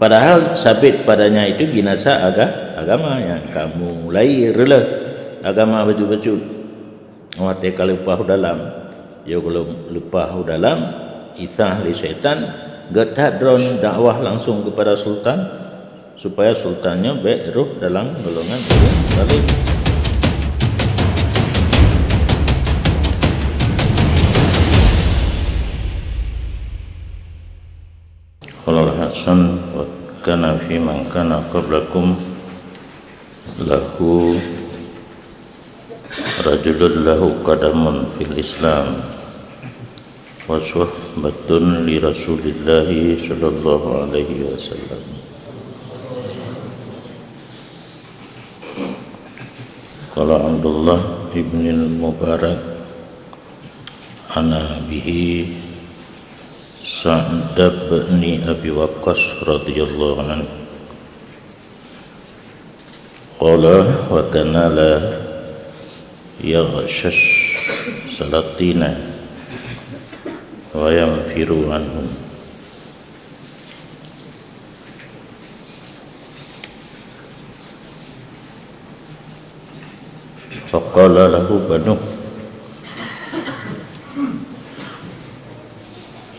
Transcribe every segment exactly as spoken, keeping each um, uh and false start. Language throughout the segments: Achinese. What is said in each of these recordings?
Padahal sabit padanya itu binasa aga-, agama nyang ka mulai reuloh agama bacut-bacut. Watée ka leupah u dalam, yo gohlom leupah u dalam, Isa lé syaitan, gét that droe dakwah langsung keupada sultan, supaya sultan nyoe bék rôh dalam golongan ureuëng zalém. Qala Hasan, wa kana fi man kana qablakum lahu rajulun lahu qadamun fil Islam wa suhbatun li Rasulillahi sallallahu alaihi wasallam. Qala Abdullah ibn al-Mubarak, ana bihi Sa'd bin Abi Waqqas radhiyallahu anhu. Qala, wa kana la yaghshash salatina wa yanfiru anhum. Faqala lahu banuh,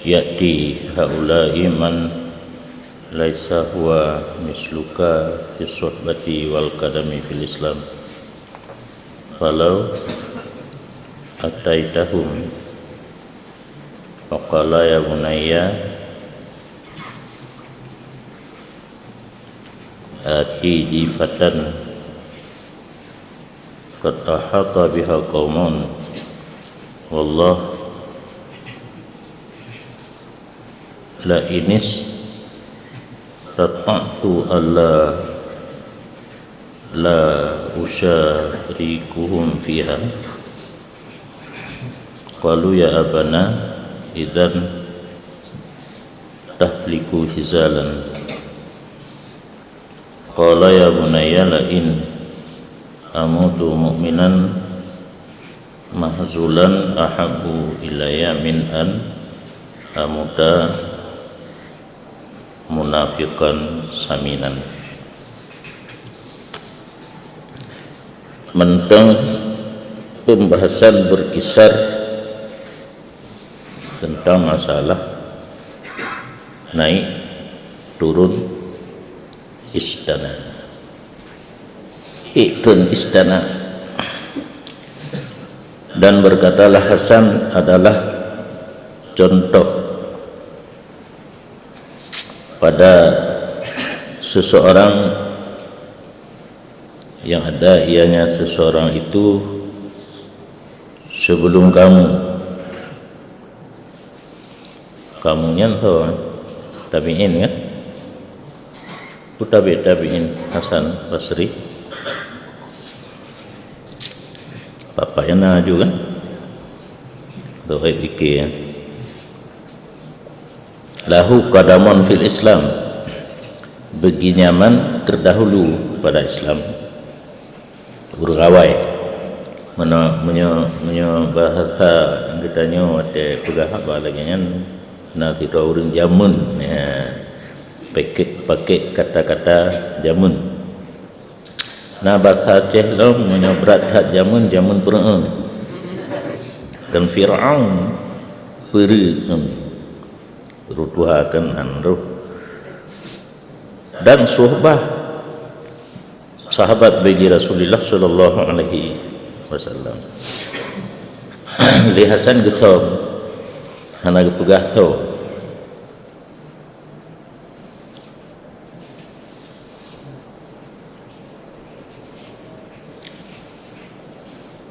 ya'ti haula'i man laisa huwa misluka fi suhbati wal qadami fil Islam. Falau ataitahum, faqala ya bunayya ati jifatan qad ahata biha qaumun, wallah la inis tata'tu alla la usyarikuhum fiha. Qalu ya abana idzan tahliku hizalan. Qala ya bunayya la in amutu mu'minan mahzulan ahabbu ilayya min an amuta munafiqan saminan. Mantong pembahasan berkisar tentang masalah naik turun istana. Naik turun istana. Dan berkatalah Hasan adalah contoh pada seseorang yang ada ianya seseorang itu sebelum kamu. Kamu nyan ho, tabi'in kan? Ku tabi' tabi'in Hasan Basri. Bapak yang na aju kan? Tauhid fikir kan? Lahu qadamun fil Islam. Bagi nyaman terdahulu pada Islam. Ureuëng awai. Meunyoe, meunyoe, meunyoe bahasa geutanyoe watée peugah haba lagée nyan, na sidroe ureuëng jameun. Ya. Pakek, pakek kata-kata jameun. Na bahasa Aceh lom, meunyoe brat that jameun, jameun peureueng. Kan Firaun peureueng. Rutuha kan han roh. Dan suhbah sahabat bagi Rasulullah sallallahu alaihi wasallam. Lé Hasan geusöm, hana geupeugah tho.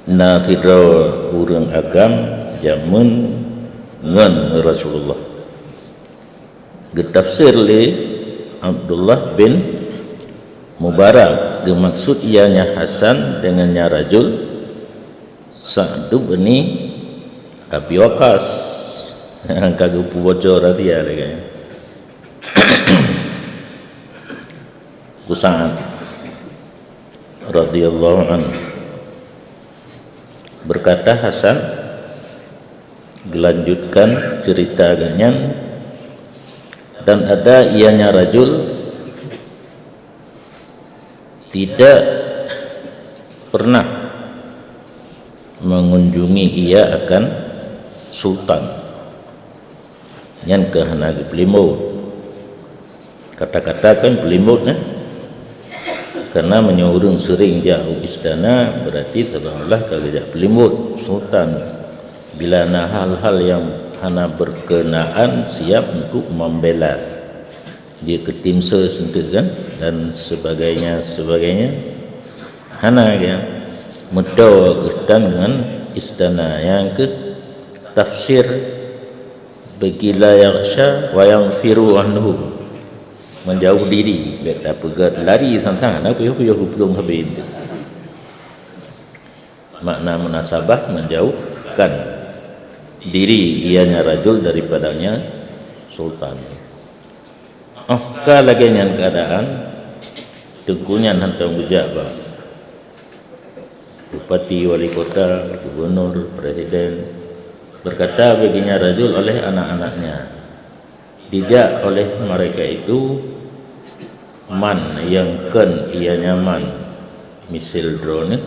Na sidroe ureuëng agam jameun ngon Rasulullah. Geutafsir lé Abdullah bin Mubarak, geumaksud ianya Hasan dengan nya rajul Sa'd bin Abi Waqqas. Ka geupeuboco rahsia lagée nyan. Ku Sa'ad radhiyallahu anhu. Berkata Hasan, geulanjutkan cerita geuh nyan, dan ada ianya rajul Tidak pernah mengunjungi ia akan sultan. Nyan keuh hana geupeulimbot. Kata-kata kan peulimbot, kan? Karena meunyoe ureuëng sering jak u istana, berarti seolah-olah ka geujak peulimbot sultan. Bila na hal-hal yang hana berkenaan, siap untuk membela. Dia keutimse seunteuh, kan? Dan sebagainya, sebagainya. Hana, kan? Meutoe geuh tan ngon istana. Nyang keuh tafsir bagi la yaghsya wa yanfiru anhu. Menjauh diri, bèk tapeugah lari sang-sang, hana puyôh-puyôh geuplueng habéh. Makna munasabah menjauhkan diri ianya rajul daripadanya sultan. Oh ka lagèe nyan keuadaan, teungku nyan hantom geujak bak bupati, wali kota, gubernur, presiden, berkata baginya rajul oleh anak-anaknya. Dijak oleh mereka itu man nyang kheun ia nyaman, misil droeneuh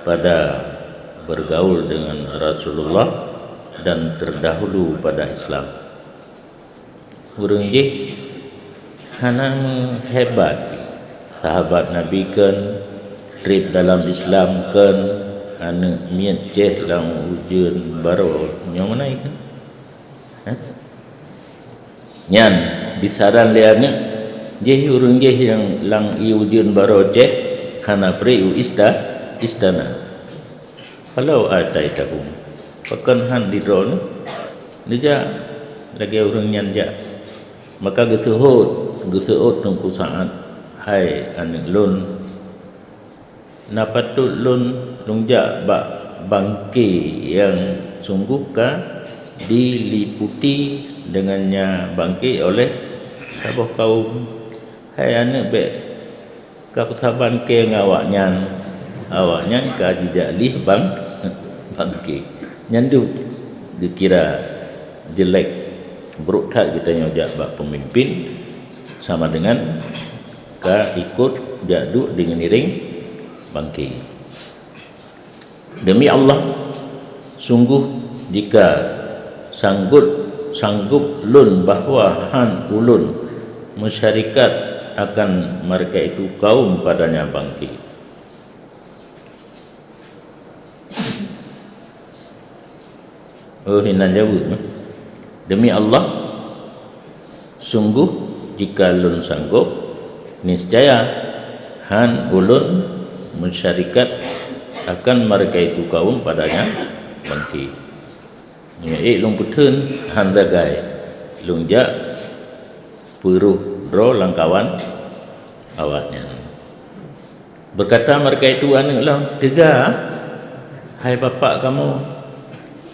pada bergaul dengan Rasulullah dan terdahulu pada Islam. Ureuëng jih hana meuhebat, sahabat Nabi kheun, treb dalam Islam kheun, aneuëk miet ceh lam ujeuen baroe nyoe meunan kheun. Hah? Nyan disaran lé aneuëk jih, ureuëng jih nyang lam ié ujeuen baroe ceh hana pré u ista-, istana. Falau ataitahum, pakon han di droeneuh neujak lagèe ureuëng nyan jak. Maka geuseuôt, geuseuôt Teungku Sa'ad, "Hai aneuëk lôn, na patôt lôn lôn jak bak bangke nyang sunggoh ka diliputi deungonnya bangke oleh saboh kaum. Hai aneuëk, bèk ka peusaban kèe ngon awaknyan, awaknyan ka jijak lih bang-, bangke." Nyan deuh geukira jelek, brok that geutanyoe jak bak peumimpin sama deungon ka ikot jak duek di ngiring bangke. Demi Allah, sunggoh jika sanggup, sanggup lôn bahwa han ulôn meusyarikat akan mereka itu kaum padanya bangke. Oh, hinan jaweueb. Demi Allah, sunggoh jika lôn sanggob, niscaya han ulôn meusyarikat akan mereka itu kaum padanya bangke. Nyoe ék lôn peutheun han sagai lôn jak peurôh droe lam kawan awaknyan. Berkata mereka itu aneuëk lom, "Teuga, hai bapak kamoe,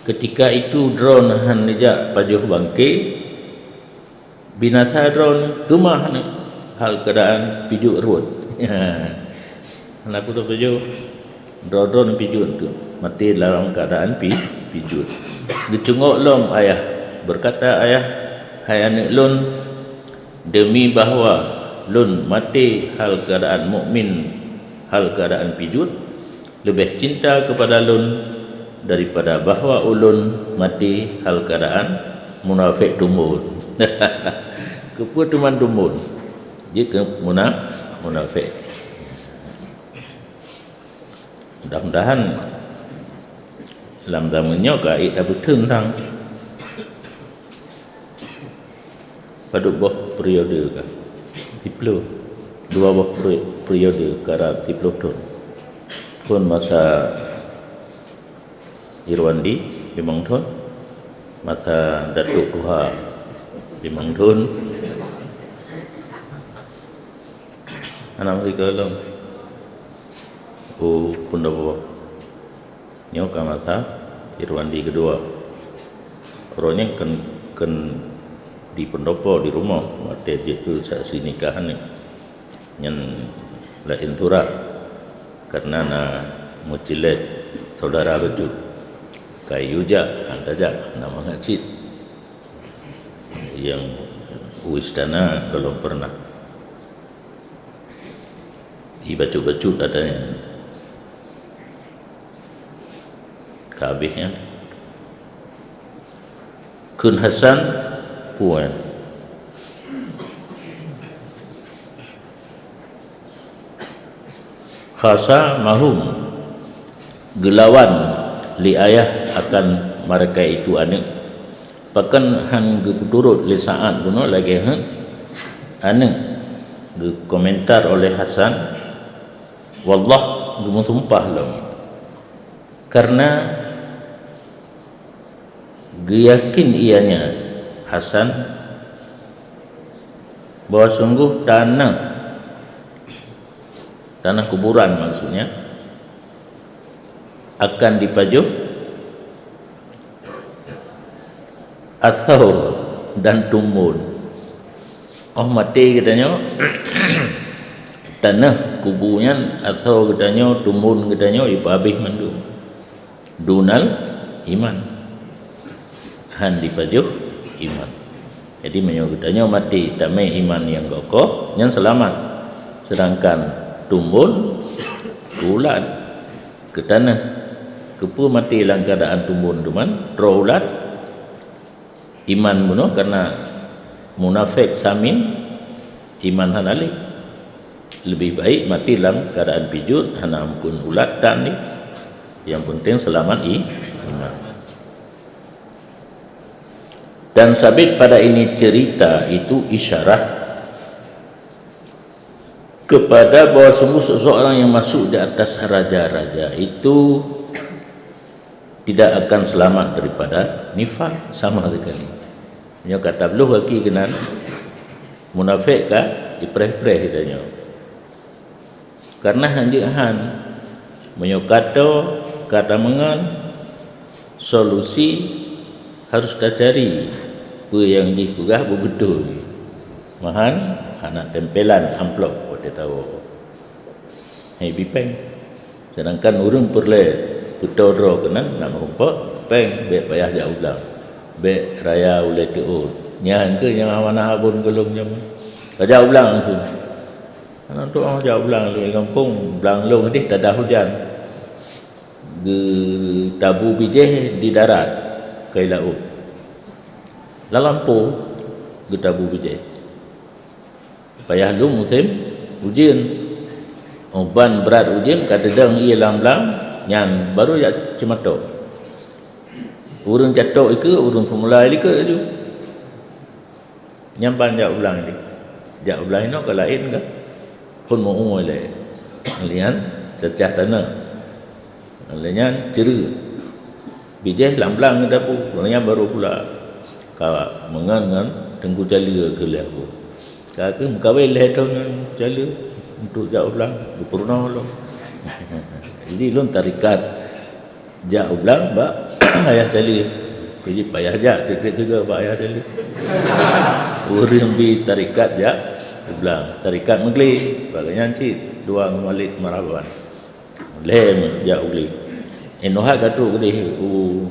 ketika itu droeneuh han neujak pajoh bangke, binasa droeneuh keumah neuh hal keadaan pijuet rot." Hana kutoh pajoh, droe-droe neuh pijuet keuh, maté dalam keadaan pi-, pijuet. Geucungok lom ayah, berkata ayah, "Hai aneuëk lôn, demi bahwa lôn maté hal keadaan mukmin, hal keadaan pijuet, leubeh cinta kepada lôn daripada bahwa ulôn maté hal keadaan munafék tumbon." Keupeue teuma tumbon? Jeuet keu muna-, munafék. Mudah-mudahan lam zaman nyoe ka ék tapeutheun sang. Padub boh periode ka? Siplôh. Dua boh peri-, periode ka rab siplôh thon. Phon masa Irwandi limong thon, masa Datuk Tuha limong thon. Aneuk mereka lom. Oh, pendopo. Nyoe ka masa Irwandi kedua. Uroe nyan kheun, kheun di pendopo di rumoh, watèe jeuet keu saksi nikah nyan. Nyan laén surat, karena na meucilét saudara bacut. Ka yue jak, han tajak, hana mangat cit. Nyang u istana gohlom pernah. Ibacut-bacut ada nyan. Ka habéh nyan. Kheun Hasan, puan. Khasamahum, geulawan lé ayah akan mereka itu aneuk. Pakon han geupeuturot lé Sa'ad bunoe lagée heuet aneuk, geukomentar oleh Hasan, "Wallah," geumeusumpah lom, karena geuyakin ianya, Hasan, bahwa sungguh tanah, tanah kuburan maksudnya, akan dipajoh asoe dan tumbon. Oh maté geutanyoe, tanah kubu nyan, asoe geutanyoe, tumbon geutanyoe ipeuhabéh mandum. Dunal iman. Han dipajoh iman. Jadi, meunyoe geutanyoe maté tamé iman nyang kokoh, nyan seulamat. Sedangkan tumbon, ulat, keu taneuh. Keupeue maté lam keuadaan tumbon teuma, troh ulat? Iman bunoe, karena munafék samin, iman hana lé. Leubeh baik maté lam keuadaan pijuet, hana amphon ulat tan lé. Nyang penting seulamat i-, iman. Dan sabit pada ini cerita itu isyarat kepada bahwa sungguh seseorang yang masuk di atas raja-raja itu tidak akan selamat daripada nifak sama sekali. Nyoe ka tabloh gaki keunan, munafék ka ipreh-preh geutanyoe. Karena han jeuet han, meunyoe ka toe, ka tameungon, solusi harus tacari peue nyang jipeugah beubeutôi. Meuhan hana tempelan amplop watée tawoe. Hai bipeng. Sedangkan ureuëng peureulée peutoe droe keunan nak meurumpok, peng bék payah jak u blang. Bék raya ulée teuôt. Nyan keuh nyang amanah abon golom jameun. Ka jak u blang keuh. Hana tuoh jak u blang lé gampông, blang lôn deh tadah hujan. Geutabu bijéh di darat, kai laôt. Lam lampôh geutabu bijéh. Payah lom musém ujeuen. Óh ban brat ujeuen ka teudong ié lam blang, nyan barô jak ceumatok. Ureuëng catok ikeue, ureuëng seumula likot laju. Nyan ban jak u blang jih. Jak u blang inoe ka laén ka. Phon meu-umu ilée. Lian cacah tanoh. Lheueh nyan ceureuek. Bijéh lam blang geudabu, lheueh nyan barô pula ka meungon ngon Teungku Caleue keu lheueh aku. Ka keuh meukawen lheueh thon ngon Caleue untuk jak u blang, geupeurunoe lom. Jadi lôn tarikat jak u blang bak Ayah Caleue. Jadi payah jak tieb-tieb teuga bak Ayah Caleue. Ureuëng bi tarikat jak u blang, tarikat meuglé, bak gobnyan cit dua ngon Walid Marhaban. Lhée jak u glé. Inoe hat ka trok keudeh u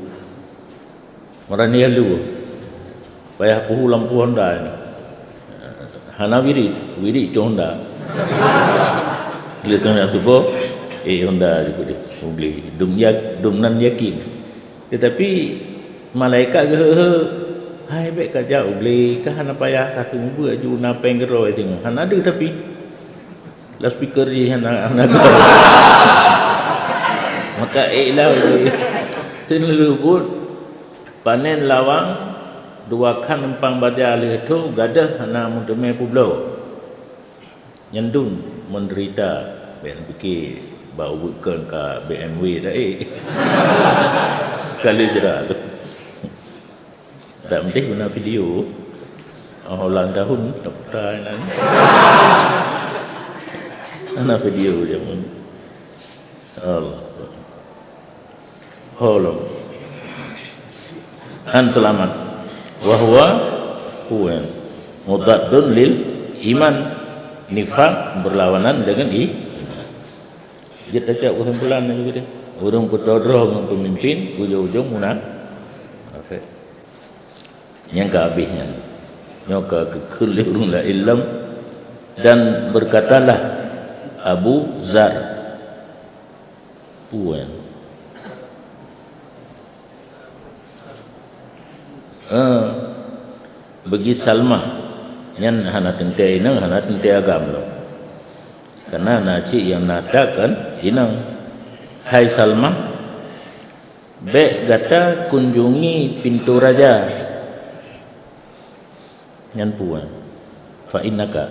Meurani Alue. Payah peuhu lampu honda nyoe. Hana wirit, wirit cok honda. Lé seunang tuboh, eh, honda jipeude u glé. Dum yak-, dum nan yakin. Teutapi malaikat geuheu-heu, "Hai, bék ka jak u glé, ka hana payah ka seumeubeuet aju na péng keudroe singoh." Hana deuh tapi. Loudspeaker jih hana, hana go. Maka iklan jih. Teuneuleubut panen lawang dua khan eumpang baja lheueh tho gadôh hana meuteumé peubloe. Nyan dum meudeurita, bék pike bak ubeut kon ka B M W dak ék. Kali jera tu. Dak meunteh guna video. Oh, ulang tahun, tak pernah nan. Ana video jameun. Allah. Holom. Han seulamat. Wa huwa huwa mudaddun lil iman. Nifak berlawanan dengan i-, iman. Jeuet tacok kesimpulan laju geude. Ureuëng peutoe droe ngon peumimpin, ujong-ujong muna-, munafék. Nyang ka habéh nyan. Nyoe ka geukheun lé ureuëng laén lom, "Dan berkatalah Abu Zar. Peue? Eh, bagi Salmah, nyan hana teuntèe inong, hana teuntèe agam lom. Karena na cit nyang na that kan inong. Hai Salmah, bèk gata kunjungi pintoe raja. Nyan peue? Fa innaka.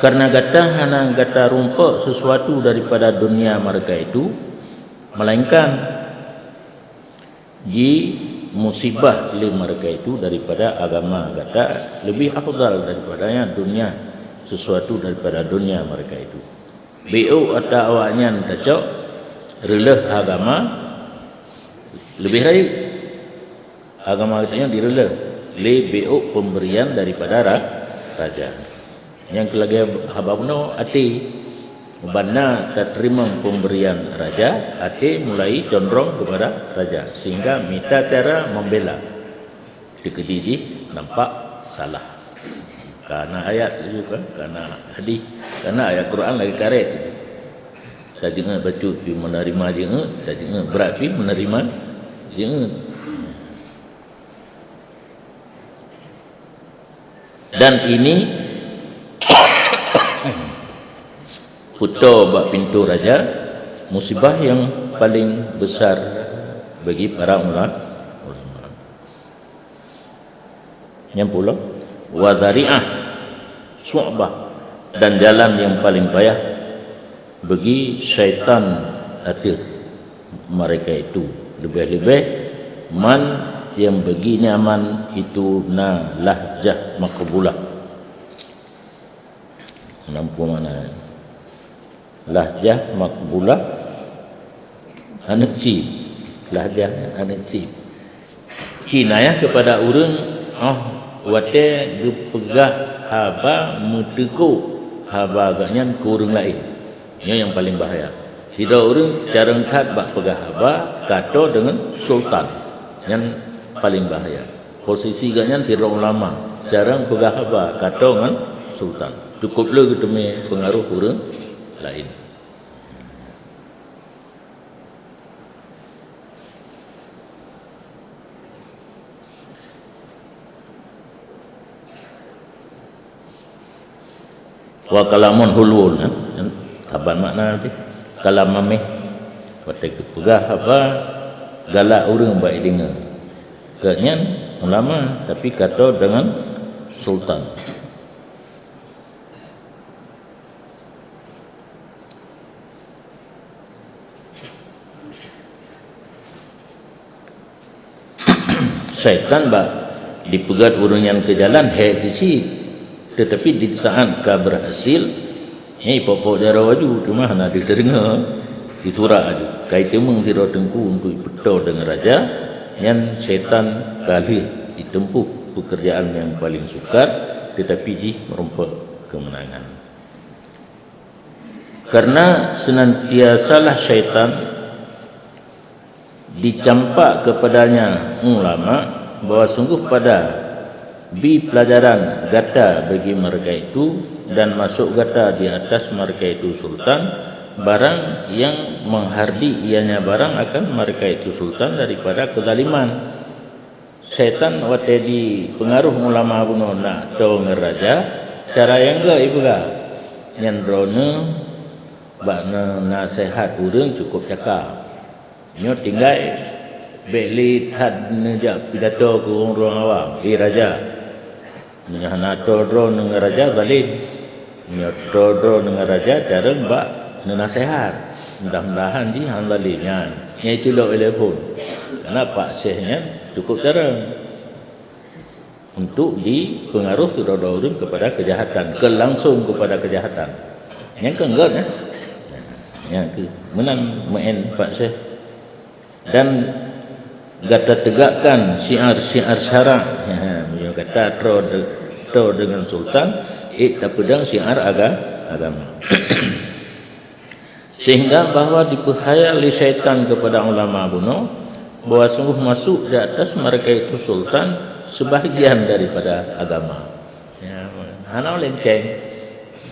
Karena gata hana gata rumpok sesuatu daripada dunia mereka itu, melainkan jimusibah lé mereka itu daripada agama gata lebih afdal daripadanya dunia, sesuatu daripada dunia mereka itu. Beuôk ata awaknyan tacok, reuloh agama leubeh rayeuk. Agama geutanyoe direuloh lé beuôk pemberian daripada ra-, raja. Nyang keu lagèe haba bunoe até, banda tateurimong pemberian raja, até mulai condrong kepada raja, sehingga mita cara membela. Teukeudi jih nampak salah. Kana ayat laju kan, kana hadis, kana ayat Quran lagi karet. Tajeuet bacut pi menerima jeuet, tajeuet brat pi menerima jeuet. Dan ini peutoe bak pintoe raja, musibah yang paling besar bagi para ula-, ulama. Nyang pulo, wa dhari'ah su'bah, dan jalan yang paling payah bagi syaitan ateueh mereka itu. Leubeh-leubeh man yang bagi nyaman itu na lahjah maqbulah. Nampu makna. Lahjah maqbulah, aneuk cit. Lahjah aneuk cit. Kinayah kepada ureuëng, oh, watée geupeugah haba meuteukok haba geuhnyan keu ureuëng laén. Nyoe nyang paleng bahaya. Sidroe ureuëng carông that bak peugah haba kato deungon sultan. Nyan paleng bahaya. Posisi geuhnyan sidroe ulama, carông peugah haba kato ngon sultan. Cukup le geuteumé peungaroh ureuëng laén. Wa kalamun hulwun, eh, saban makna tadi. Kalam mameh, watée geupeugah haba galak ureuëng bak ideungoe. Geuhnyan ulama, tapi kato deungon sultan. Syaitan bak dipeugét ureuëng nyan keu jalan hék cit, teutapi di saát ka beurhasil, nyan ipok-pok jaroe aju, teuma hana deuh teudeungoe, disurak aju. Ka iteumeung sidroe teungku untuk ipeutoe deungon raja, nyan syaitan ka lheueh iteumpôh peukeurjaan nyang paleng sukar, teutapi jih meurumpok keumeunangan. Karena senantiasalah syaitan dicampak kepadanya ulama bahwa sungguh pada bi pelajaran gata bagi mereka itu dan masuk gata di atas mereka itu sultan, barang yang menghardi ianya barang akan mereka itu sultan daripada kezaliman. Syaitan watée dipeungaroh ulama bunoe nak toe ngon raja, cara nyang gét ipeugah, nyan droeneueh bak neunaseuhat ureuëng cukup cakap. Nyoe tinggai bék lé that neujak pidato keu ureuëng awam, "Eh raja, meunyoe hana toe droeneueh ngon raja zalem." Nyoe toe droeneueh ngon raja carông bak neunaseuhat. Mudah-mudahan jih hana zalem nyan. Nyan itulok ilée phon. Karena Pak Syekh nyan cukup carông untuk dipeungaroh sidroe-droe ureuëng kepada keujahatan, keu langsong kepada keujahatan. Nyan keuh gét, eh. Nyan keuh meunan meu'en Pak Syekh. Dan gata tegakkan syiar-syiar syarak. Meunyoe gata toe de-, toe deungon sultan, ék tapeudong syiar aga-, agama. Sehingga bahwa dipeukhayal lé syaitan kepada ulama bunoe bahwa sungguh masuk di atas mereka itu sultan sebahagian daripada agama. Ya, Hana meulenceng.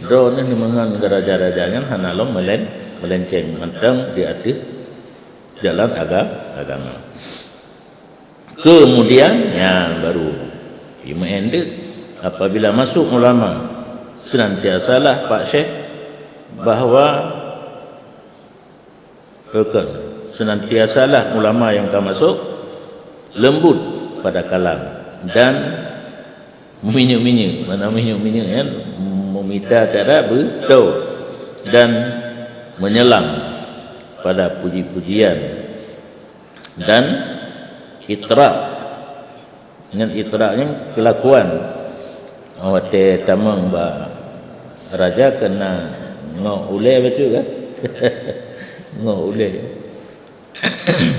Droeneuh ngon raja-raja nyan hana lom meulen-, meulenceng, mantong di ateueh jalan aga-, agama. Kemudian, nyan baru jimeu'en deuek. Apabila masuk ulama, senantiasalah Pak Syekh bahwa Bukan. Senantiasalah ulama nyang ka masuk lembut pada kalam dan minyeuk-minyeuk. Mana minyeuk-minyeuk, ya? Meminta cara beutôi dan menyelam pada puji-pujian dan itraf. Nyan itraf nyan kelakuan. Watée tamong bak raja keunan ngok ulée bacut kan? Ngok ulée.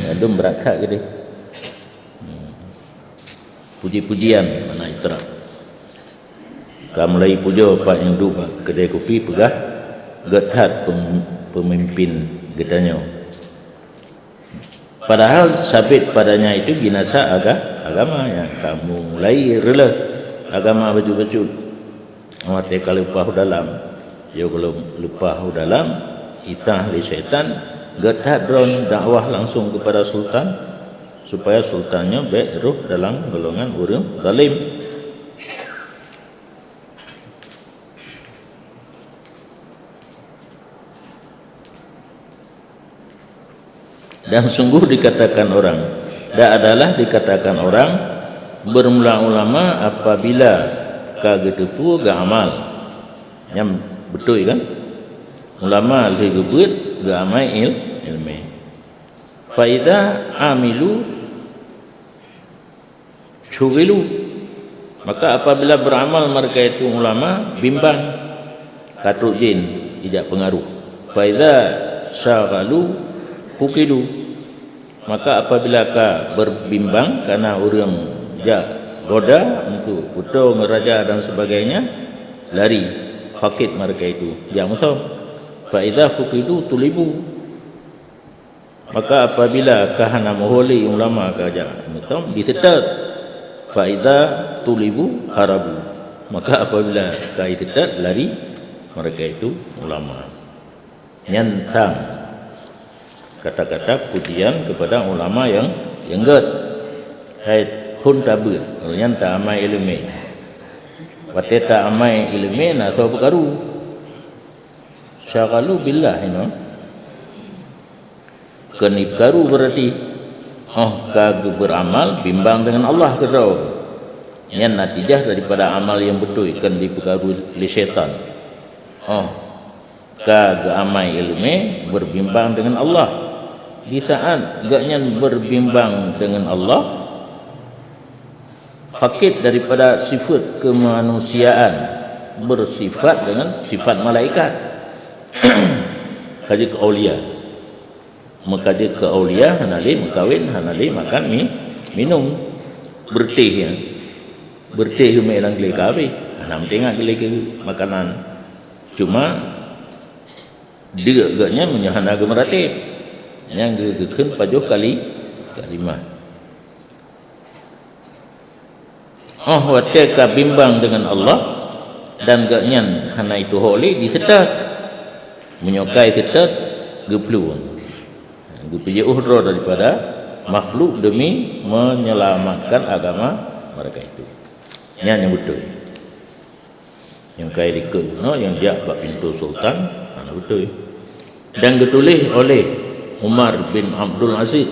Aduh, brat that keudeh. Hmm. Puji-pujian makna itraf. Ka mulai pujoe Pak nyang duek bak keudée kupi peugah, "Gét that pem-, peumimpin geutanyoe." Padahal sabit padanya itu binasa aga-, agama nyang ka mulai reuloh agama bacut-bacut. Watée ka leupah u dalam, yo, ka leupah u dalam, isah lé syaitan, gét that droe dakwah langsung keupada sultan, supaya sultan nyoe bék rhoh dalam golongan ureuëng zalim. Dan sungguh dikatakan orang, dan adalah dikatakan orang, bermula ulama apabila ka geuteupeue geuamal. Nyan beutôi kan? Ulama lheueh geubeuet geuamai il-, iéleumé. Fa idza amilu syughilu. Maka apabila beramal mereka itu ulama, bimbang, ka trok jén ijak pengaruh. Fa idza syaghalu fuqidu. Maka apabila ka berbimbang karena ureuëng jak goda untuk putôh ngon raja dan sebagainya, lari, fakid mereka itu, jak musom. Fa idza fuqidu tulibu. Maka apabila ka hana meuhôi lé ulama ka jak meusom, diseutôt. Fa idza tulibu harabu. Maka apabila ka iseutôt, lari mereka itu ulama. Nyan tham kata-kata pujian kepada ulama nyang, nyang gét. Hai phon tabeuet, nyan ta amai iéleumé. Watée ta amai iéleumé na soe peukaru. Syaghalu billah inoe. Kön ipeukaru berarti, óh ka geuberamal bimbang deungon Allah keudroe. Nyan natijah daripada amal nyang beutôi kön dipeukaru lé syaitan. Óh ka geuamai iéleumé berbimbang deungon Allah. Di saat gobnyan berbimbang deungon Allah, fakid daripada sifat kemanusiaan, bersifat dengan sifat malaikat. Ka jeuet keu aulia. Meuka jeuet keu aulia, hana lé meukawen, hana lé makan mi-, minum. Beureutéh, ya. Beureutéh geumiet lam glé ka habéh. Hana meutinggai glé keu makanan. Cuma, deuk gobnyan meunyoe hana geumeuratéb. Nyan geu-, geukheun pajoh kali, kalimah. Óh watée ka bimbang deungon Allah, dan gobnyan hana ituho lé, diseutôt. Meunyoe ka iseutôt, geuplueng. Geupiôh droe daripada makhluk demi menyelamatkan agama mereka itu. Nyan nyang beutôi. Nyang ka ilikot bunoe nyang jak bak pintoe sultan, hana beutôi. Dan geutuléh oleh Umar bin Abdul Aziz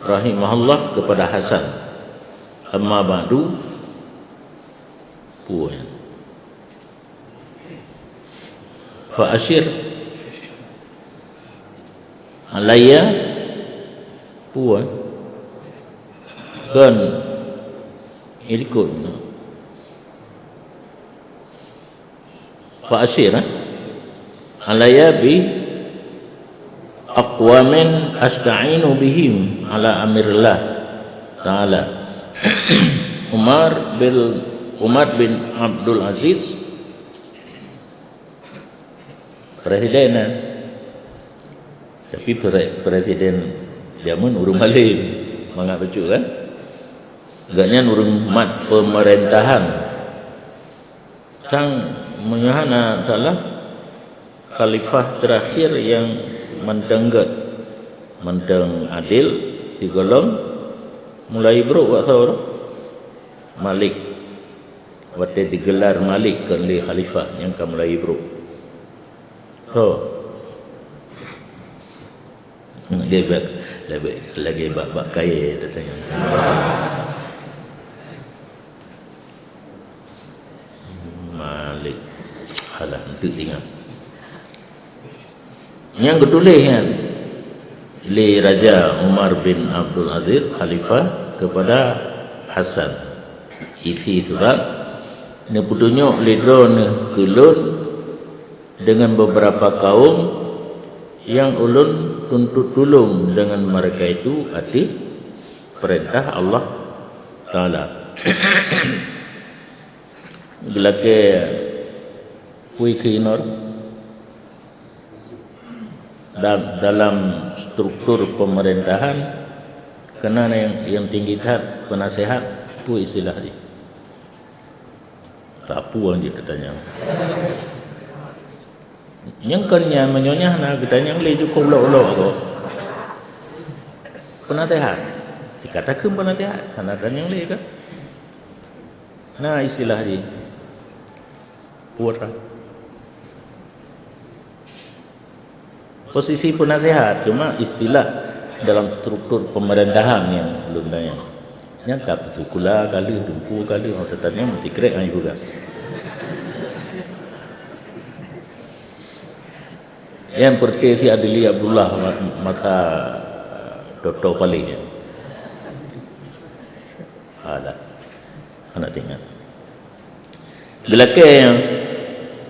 rahimahullah kepada Hasan, "Amma ba'du, peue nyan? Fa asyir alayya," peue nyan? Kon ilikot. Fa asyir, eh? "Alayya bi aqwamin asta'inu bihim ala amrillah ta'ala." Umar bin, Umar bin Abdul Aziz, presiden, eh? Tapi pre-, presiden jameun ureuëng malém, mangat bacut kan? Gobnyan ureuëng mat pemerintahan. Sang meunyoe hana salah, khalifah terakhir nyang mantong gét, mantong adil, sigohlom mulai brok bak soe? Malik. Watée digelar Malik kon lé khalifah nyang ka mulai brok. Soe? Lagée bak, lagée, lagée bak-bak kayée datang. Malik. Alah, untuk ingat. Nyang geutuléh nyan lé Raja Umar bin Abdul Aziz, khalifah, kepada Hasan. Isi surat, neupeutunyok lé droeneuh keu lôn deungon beberapa kaum nyang ulôn tuntut tulông deungon mereka itu ateueh peurintah Allah Taala. Geulakée peue keunoe? Dal-, dalam struktur pemerintahan, keunan nyang, nyang tinggi that, penasehat, peue istilah jih? Sapeue nyang jitanyong? Nyang kon nyan, meunyoe nyan hana geutanyong lé, cukôp ulok-ulok gob. Penasehat. Sikata kheun penasehat, hana tanyong lé kan? Na istilah jih. Peue rhah? Posisi penasehat, cuma istilah dalam struktur pemerintahan nyang ulôn tanyong. Nyan ka peusikula ka lheueh, dumpeue ka lheueh, oh, teutab nyan meusikrek hana juga. Nyang peureuté si Adli Abdullah ma-, mata Dokto Paleng nyan. Alah. Hana teuingat. Geulakée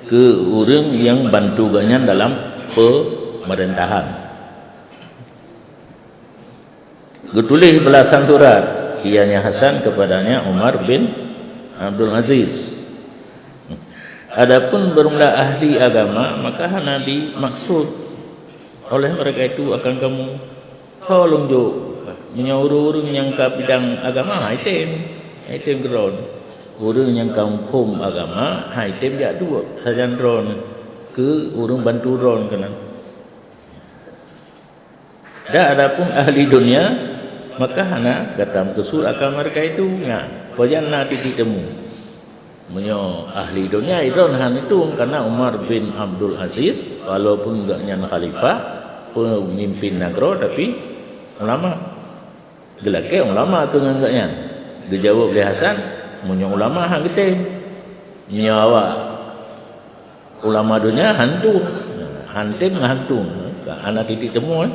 keu ureuëng nyang bantu gobnyan dalam pemerintahan. Geutuléh balasan surat, ianya Hasan, kepadanya Umar bin Abdul Aziz. Adapun beureulah ahli agama, maka hana dimaksud oleh mereka itu akan kamu. Soe lôn jok? Meunyoe ureuëng-ureuëng nyang ka bidang agama, hai tem. Hai tem keudroe. Ureuëng nyang ka muphom agama, hai tem jak duek sajan droe keu ureuëng bantu droe keunan. Dan adapun ahli dunia, maka hana gata meukeusut akan mereka itu. Nyan, pajan na titik temu. Meunyoe ahli donya, idon hana tueng, karena Umar bin Abdul Aziz, walaupun gobnyan khalifah, pemimpin nanggroe, tapi ulama. Geulakée ulama keu ngon gobnyan. Geujaweueb lé Hasan, meunyoe ulama han geutem. Meunyoe awak ulama donya han tueng. Han tem, han tueng. Hana titik temu, eh.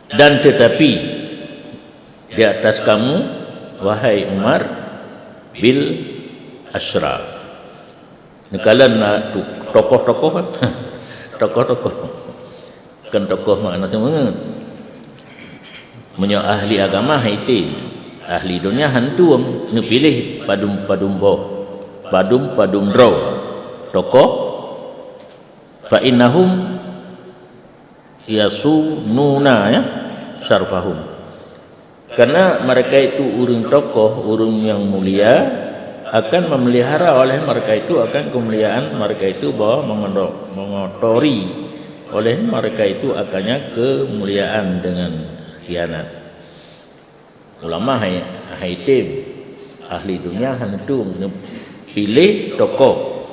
Dan tetapi di atas kamu, wahai Umar, bil asyraf. Neukalon na tu-, tokoh-tokoh kan? Tokoh-tokoh. Kan tokoh makna semangat. Meunyoe ahli agama hai tem, ahli donya han tueng, neupiléh padum-padum boh, padum-padum droe tokoh. Fa innahum yasununa, ya, syarfahum. Karena mereka itu ureuëng tokoh, ureuëng nyang mulia, akan memelihara oleh mereka itu akan kemuliaan mereka itu, bahwa mengodo-, mengotori oleh mereka itu akannya kemuliaan dengan khianat. Ulama hai, hai tem, ahli dunia han tueng, neupiléh tokoh.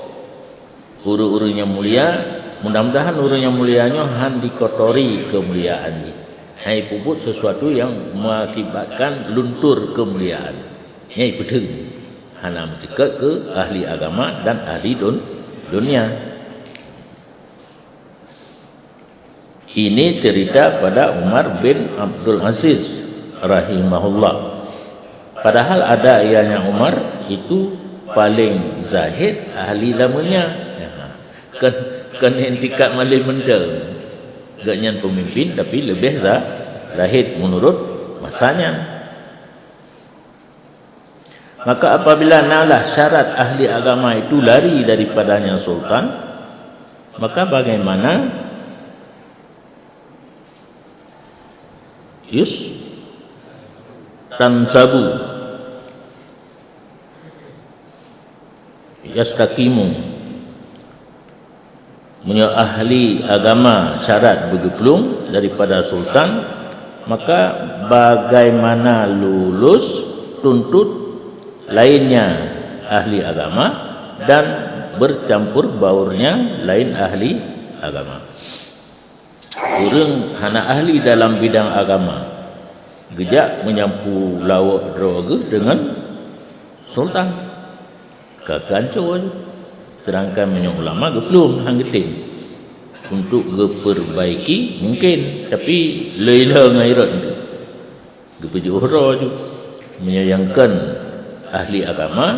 Ureuëng-ureuëng nyang mulia, mudah-mudahan ureuëng nyang mulia nyoe han dikotori keumuliaan jih. Hai peubuet sesuatu nyang mengakibatkan luntur keumuliaan. Nyai peudeueng. Hana meuceukeut keu ahli agama dan ahli dun-, dunia. Ini cerita pada Umar bin Abdul Aziz rahimahullah. Padahal ada ianya Umar itu paling zahid ahli zamannya. Ya. Kan, kan yang tingkat malin mendeng. Gobnyan pemimpin tapi lebih za-, zahid menurut masanya. Maka apabila nalah syarat ahli agama itu lari daripadanya sultan, maka bagaimana yus-, tansabu yastaqimu. Meunyoe ahli agama syarat beugeuplueng daripada sultan, maka bagaimana lulus tuntut lainnya ahli agama dan bercampur baurnya lain ahli agama. Ureuëng hana ahli dalam bidang agama, geujak meunyampue lawok droe geuh deungon sultan, ka keuancô. Seudangkan meunyoe ulama geuplueng han geutem untuk geupeurbaiki mungken, tapi lé ilée ngon irot. Geupeujeuet uroe ju. Meunyoe nyang kon ahli agama,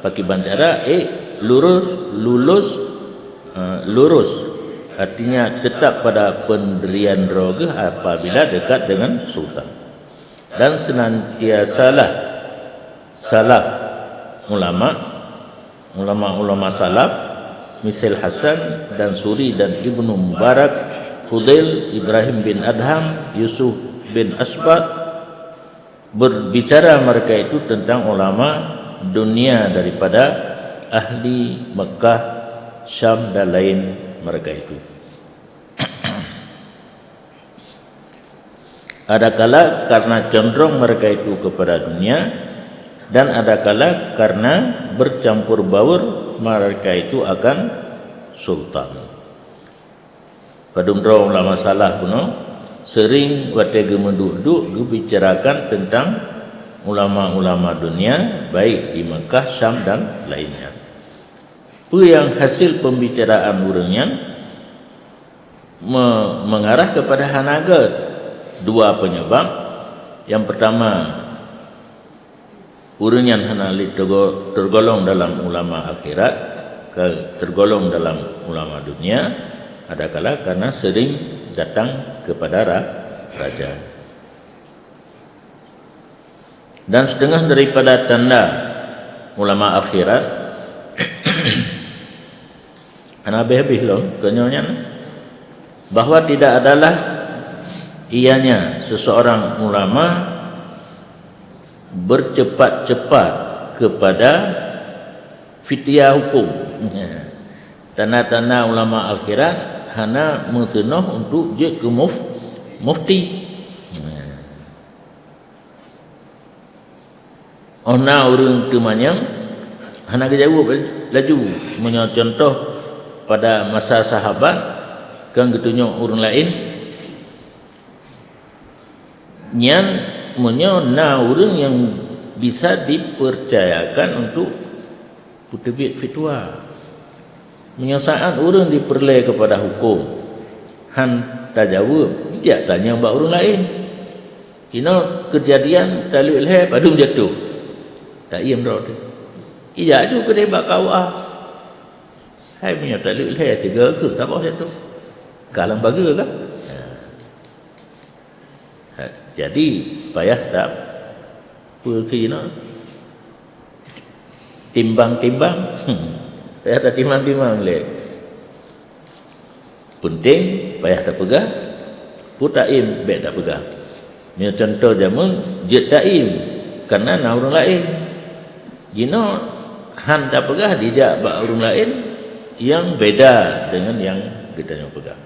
pakiban cara, eh, lurus, lulus, eh, lurus. Artinya tetap pada pendirian droe geuh apabila dekat dengan sultan. Dan senantiasalah salaf ulama, ulama-ulama salaf, misal Hasan dan Suri dan Ibnu Mubarak, Fudail, Ibrahim bin Adham, Yusuf bin Asbat, berbicara mereka itu tentang ulama dunia daripada ahli Mekah, Syam dan lain mereka itu. Adakala karena condrong mereka itu kepada dunia, dan adakala karena bercampur baur mereka itu akan sultan. Padum droe ulama salaf bunoe sering watée geumeuduek-duek geubicarakan tentang ulama-ulama dunia, baik di Mekah, Syam dan lainnya. Peue nyang hasil pembicaraan ureuëng nyan me-, mengarah kepada hana gét. Dua penyebab. Yang pertama, ureuëng nyan hana lé teugo-, tergolong dalam ulama akhirat, ke-, tergolong dalam ulama dunia, adakala karena sering datang kepada ra-, raja. Dan setengah daripada tanda ulama akhirat, hana habéh-habéh lom keunyoe nyan, bahwa tidak adalah ianya seseorang ulama bercepat-cepat kepada fitya hukum. Tanda-tanda ulama akhirat hana meuseunoh untuk jeuet keu muf-, mufti. Óh na ureuëng teumanyong, hana geujaweueb laju. Meunyoe cuntoh, pada masa sahabat, kan geutunyok ureuëng laén, nyan meunyoe na ureuëng nyang bisa dipercayakan untuk peuteubiet fitwa. Meunyoe saát ureuëng dipeureulée keupada huköm, han tajaweueb, ijak tanyong bak ureuëng laén. Inoe keujadian taleuek lhée padum jatoh. Taiem droe teuh. Ijak ju keudeh bak K U A. Hai meunyoe taleuek lhée sigoe keuh saboh jatoh. Ka lam pageue kan? Ha. Ha, jadi payah tapeue keunoe. Timbang-timbang. Payah tatimbang-timbang lé. Peunteng payah tapeugah, peue taiem bék tapeugah. Nyoe cuntoh jameun jeuet taiem, kareuna na ureuëng laén. Jinoe han tapeugah dijak bak ureuëng laén nyang beda deungon nyang geutanyoe peugah.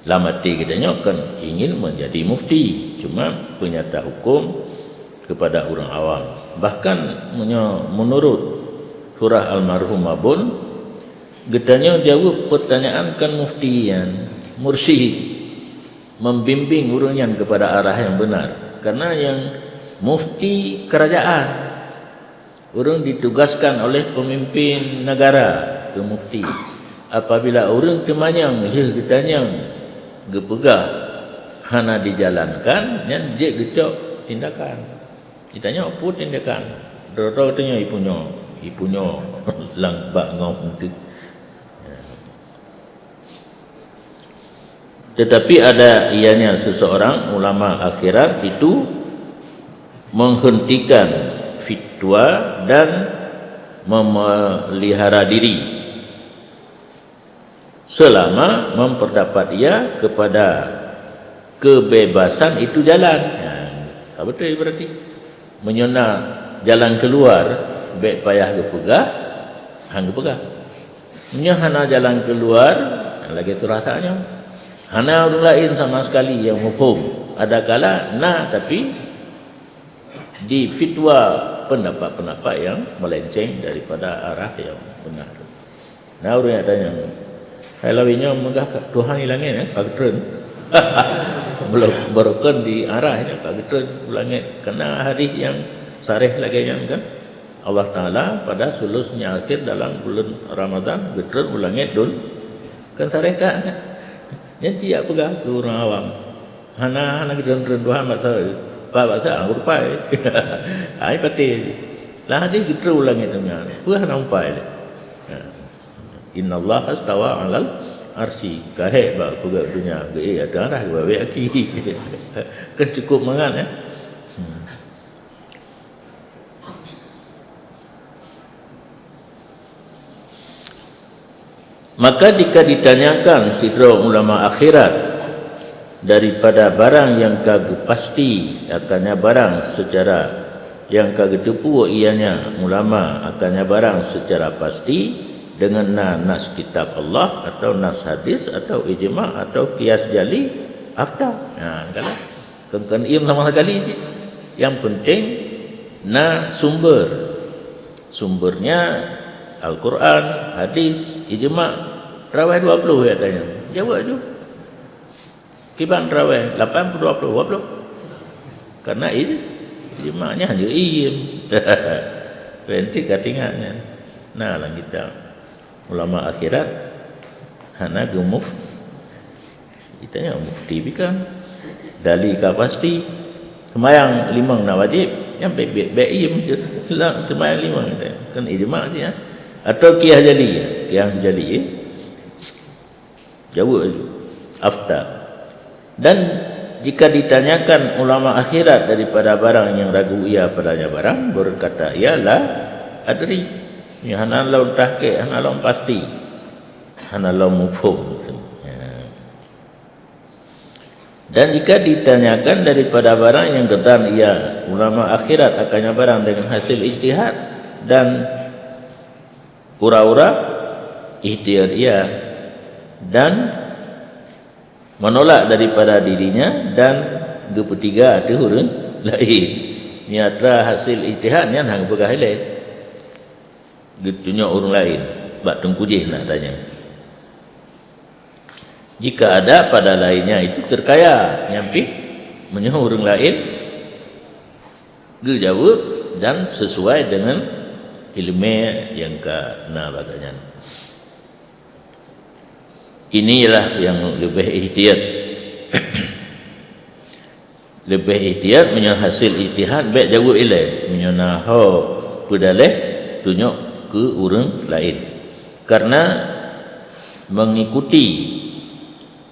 Lam até geutanyoe kan ingin menjadi mufti, cuma peunyata huköm kepada ureuëng awam. Bahkan meunyoe meunurot surah almarhum Abon, geutanyoe jaweueb peurtanyaan kan mufti nyan, mursyid, membimbing ureuëng nyan kepada arah yang benar. Karena yang mufti kerajaan. Ureuëng ditugaskan oleh pemimpin negara keu mufti. Apabila ureuëng teumanyong lheueh geutanyong geupeugah hana dijalankan, nyan jeuet geucok tindakan. Geutanyoe peue tindakan? Droe-droe geutanyoe ipunyoe, ipunyoe lam bak ngom teuh. Tetapi ada ianya seseorang ulama akhirat itu menghentikan fitwa dan memelihara diri selama memperdapat ia kepada kebebasan itu jalan. Ya. Ka beutôi berarti. Meunyoe na jalan keuluar, bék payah geupeugah, han geupeugah. Meunyoe hana jalan keuluar, lagée surah tanyoe. Hana ureuëng laén sama sekali nyang muphom. Adakala na, tapi di fitwa pendapat-pendapat yang melenceng daripada arah yang benar. Na ureuëng nyang tanyong, "Hai lawét nyoe meugah ka Tuhan di langét, eh, ka geutreun?" Belom, barokon di arah nyoe ka geutreun u langét. Karena hadis nyang sareh lagée nyan kan, Allah Taala pada sulusnya akhir dalam bulan Ramadan geutreun u langét dul-, kan sareh tak? Nyan tiap peugah keu ureuëng awam. Hana, hana geutreun-treun Tuhan bak saát. Bak, bak saát, ah, geurupai. Ai patéh. Lah hadis geutreun u langét donya. Peue hana umpai lé? Ha. Innallaha istawa 'alal arsy. Ka hék bak peugah donya. Geuék ateueh arah geubawe aki. Kan cukup mangat, eh? Hmm. Maka jika ditanyakan sidroe ulama akhirat daripada barang nyang ka geupasti akannya barang secara, nyang ka geuteupeue ianya ulama akannya barang secara pasti dengan na nas kitab Allah atau nas hadis atau ijma atau qiyas jali, afdal. Ha, kan? Kon, kon iem sama sekali cit. Yang penting na sumber. Sumbernya Al-Quran, hadis, ijma. Traweh dua puluh ya tanya. Jawab ju. Kiban traweh lapan puluh dua puluh, dua puluh. Karena ij-, ijma nya hanya iem. Berarti ka tinggal nya. Nah, lam kitab ulama akhirat hana geumuf Itanya mufti bikang. Dali ka pasti. Seumayang limong na wajéb, nyan bèk, bèk, bèk iem je. Lah, seumayang limong, kan ijma je, ya. Atau qiyas jali, ya. Qiyas jali, ya. Jawab je. Afdal. Dan jika ditanyakan ulama akhirat daripada barang yang ragu ia padanya barang, berkata ia, "La adri." Nyan hana lom tahqiq, hana lom pasti. Hana lom mufhum. Ya. Dan jika ditanyakan daripada barang yang geudhon ia ulama akhirat akannya barang dengan hasil ijtihad dan ura-ura ijtihad ia, dan menolak daripada dirinya dan geupeutika ateueh ureuëng laén, nyatra hasil ijtihad nyan hana geupeugah ilée. Geutunyok ureuëng laén, bak teungku jih nak tanya. Jika ada pada lainnya itu terkaya, nyan pih meunyoe ureuëng laén geujaweueb dan sesuai dengan ileumèe nyang ka na bak gobnyan. Inilah yang leubeh ihtiyat. Leubeh ihtiyat meunyoe hasil ijtihad bèk jaweueb ilée, meunyoe na ho peudaleh tunyok keu ureuëng laén. Karena mengikuti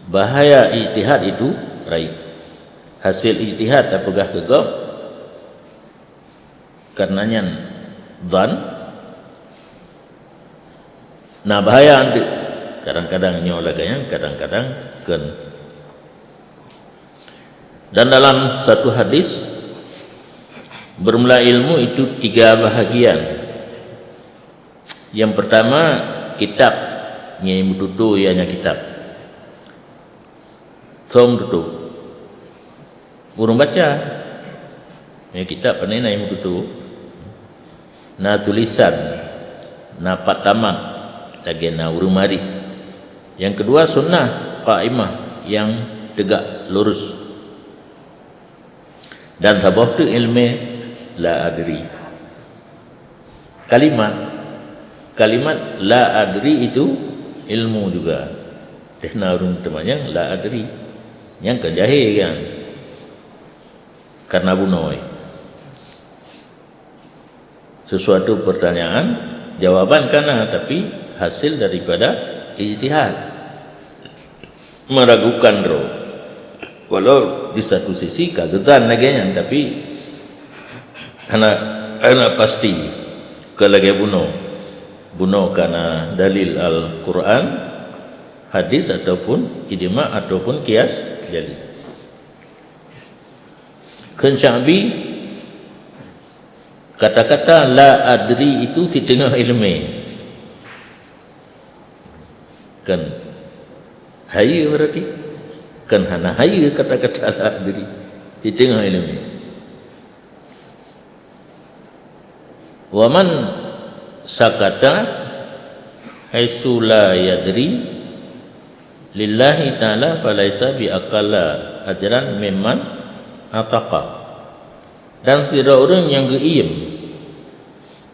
bahaya ijtihad itu raib. Hasil ijtihad tapeugah keu gob, karena nyan dhan, na bahaya anteuk. Kadang-kadang nyoe lagée nyan, kadang-kadang kon. Dan dalam satu hadis, bermula ilmu itu tiga bahagian. Yang pertama, kitab, nyang meututoe ianya kitab. Som tutoe. Ureuëng baca. Nyang kitab pane na nyang meututoe. Na tulisan, na pat tamat, lagée na ureuëng marit. Yang kedua, sunnah qaimah, nyang tegak lurus. Dan saboh teuk ileumèe la adri. Kalimat, kalimat la adri itu ilmu juga. Teuh na ureuëng teumanyong la adri. Nyang kan jahé kan. Karena bunoe. Sesuatu pertanyaan, jawaban ka na, tapi hasil daripada ijtihad. Meragukan droe. Walau di satu sisi ka geudhon lagée nyan, tapi hana, hana pasti keu lagée bunoe. Bunoe ka na dalil Al-Quran, hadis ataupun ijma ataupun qiyas jali. Kheun Sya'bi, kata-kata la adri itu siteungoh ileumèe. Kan hayeue berarti? Kan hana hayeue kata-kata la adri. Siteungoh ileumèe. Wa man sakata haitsu la yadri lillahi ta'ala falaisa bi aqalla ajran mimman ataqa. Dan sidroe ureuëng nyang geuiem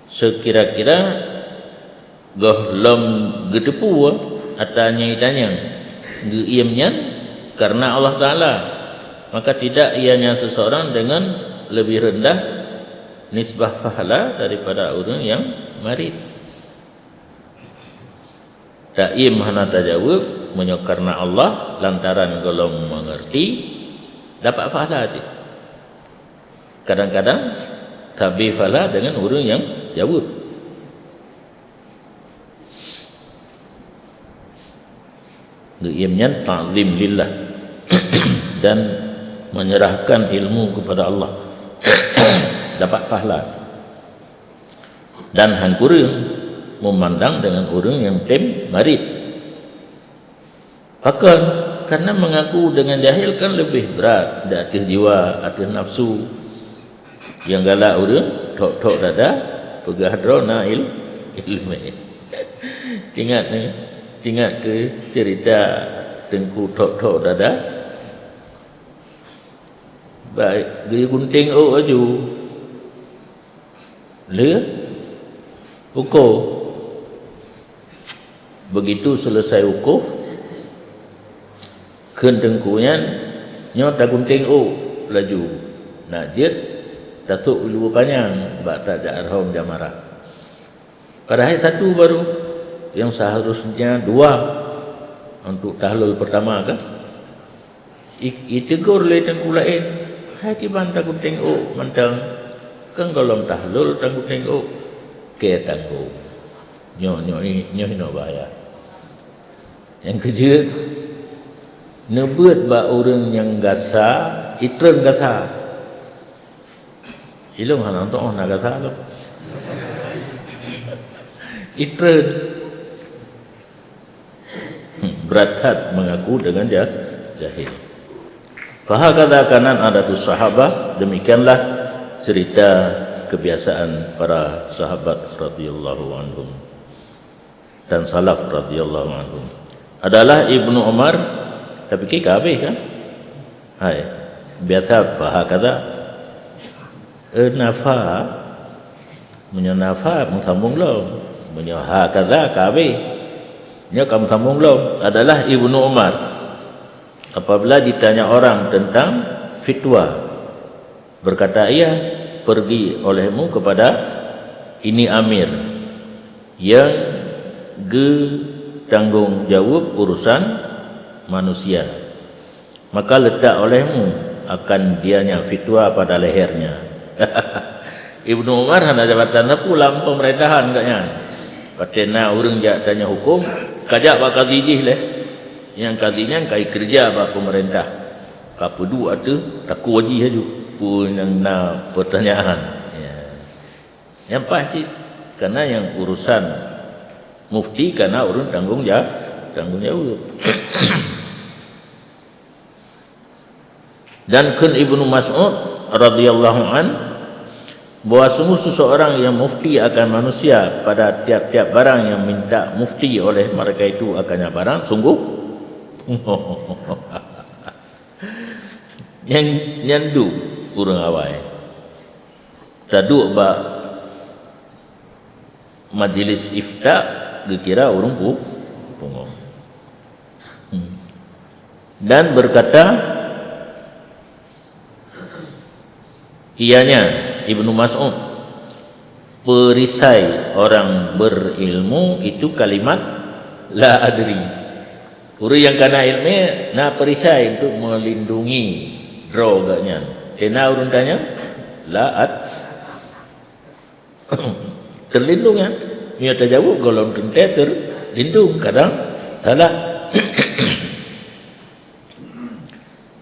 seukira-kira gohlom geuteupeue ata nyang itanyong, geuiem nyan karena Allah Ta'ala, maka tidak ianya seseorang dengan lebih rendah nisbah pahala daripada ureuëng nyang marit. Taiem hana tajaweueb, meunyoe karena Allah, lantaran gohlom mengerti, dapat pahala cit. Kadang-kadang tabé pahala dengan ureuëng nyang jaweueb. Geuiem nyan ta'zim lillah dan menyerahkan ilmu kepada Allah. Dapat pahala. Dan han kureueng memandang dengan ureuëng nyang tem marit. Pakon? Karena mengaku dengan jahil kan lebih berat di ateueh jiwa, ateueh nafsu. Nyang galak ureuëng thok-thok dada, peugah droe na il-, ileumèe. Ingat ni, ingat keu cerita teungku thok-thok dada? Baik, geugunting ôk laju. Le ukoe. Begitu selesai ukoh, kheun teungku nyan, "Nyoe tagunting ôk laju, nak jeuet tasôk ileumèe panyang bak tajak rhom jamarah." Padahai satu baru, yang seharusnya dua untuk tahlul pertama kan. I-, itegur lé teungku laén, "Hai kiban tagunting ôk mantong, kan gohlom tahlul tagunting ôk." Keu tanggong. Nyoe, nyoe, nyoe, nyoe bahaya. Nyang keujeuet, neubeuet bak ureuëng nyang gasa, itreun gasa. Ilong hana teu'oh na gasa lom. Itreun. Berat that mengaku dengan ja-, jahil. Fahakadha kanat adatus sahabah, demikianlah cerita kebiasaan para sahabat radhiyallahu anhum dan salaf radhiyallahu anhum. Adalah Ibnu Umar, tapi ka habéh kan? Hai, biasa fahakadha. Eh, nafa, meunyoe nafa meusambong lom. Meunyoe hakadha ka habéh. Nyoe ka meusambong lom. Adalah Ibnu Umar. Apabila ditanya orang tentang fitwa, berkata ia, "Pergi olehmu kepada ini amir yang geutanggong jaweueb urusan manusia." Maka letak olehmu akan dianya fitwa pada lehernya. Ibnu Umar hana jabatan sapeue lam pemerintahan gobnyan. Watée na ureuëng jak tanya huköm, ka jak bak kadhi jih lé. Nyang kadhi nyan ka ikeureuja bak peumeurintah. Ka peuduek ateueh takue jih laju peue nyang na peutanyaan. Ya. Nyang paih cit, karena nyang urusan mufti kana ureuëng tanggong ja-, tanggong jaweueb. Dan kheun Ibnu Mas'ud radhiyallahu an, bahwa sungguh seseorang yang mufti akan manusia pada tiap-tiap barang yang minta mufti oleh mereka itu akannya barang, sungguh nyan, nyan duek ureuëng awai. Taduek bak majlis ifta geukira ureuëng pu-, pungo. Hmm. Dan berkata, ianya Ibnu Mas'ud, perisai orang berilmu itu kalimat la adri. Ureuëng nyang kana iéleumé na perisai untuk melindungi droe gobnyan. Kena ureuëng tanya, la ad-, terlindung ya. Meunyoe tajaweueb gohlom teuntée terlindung, kadang salah.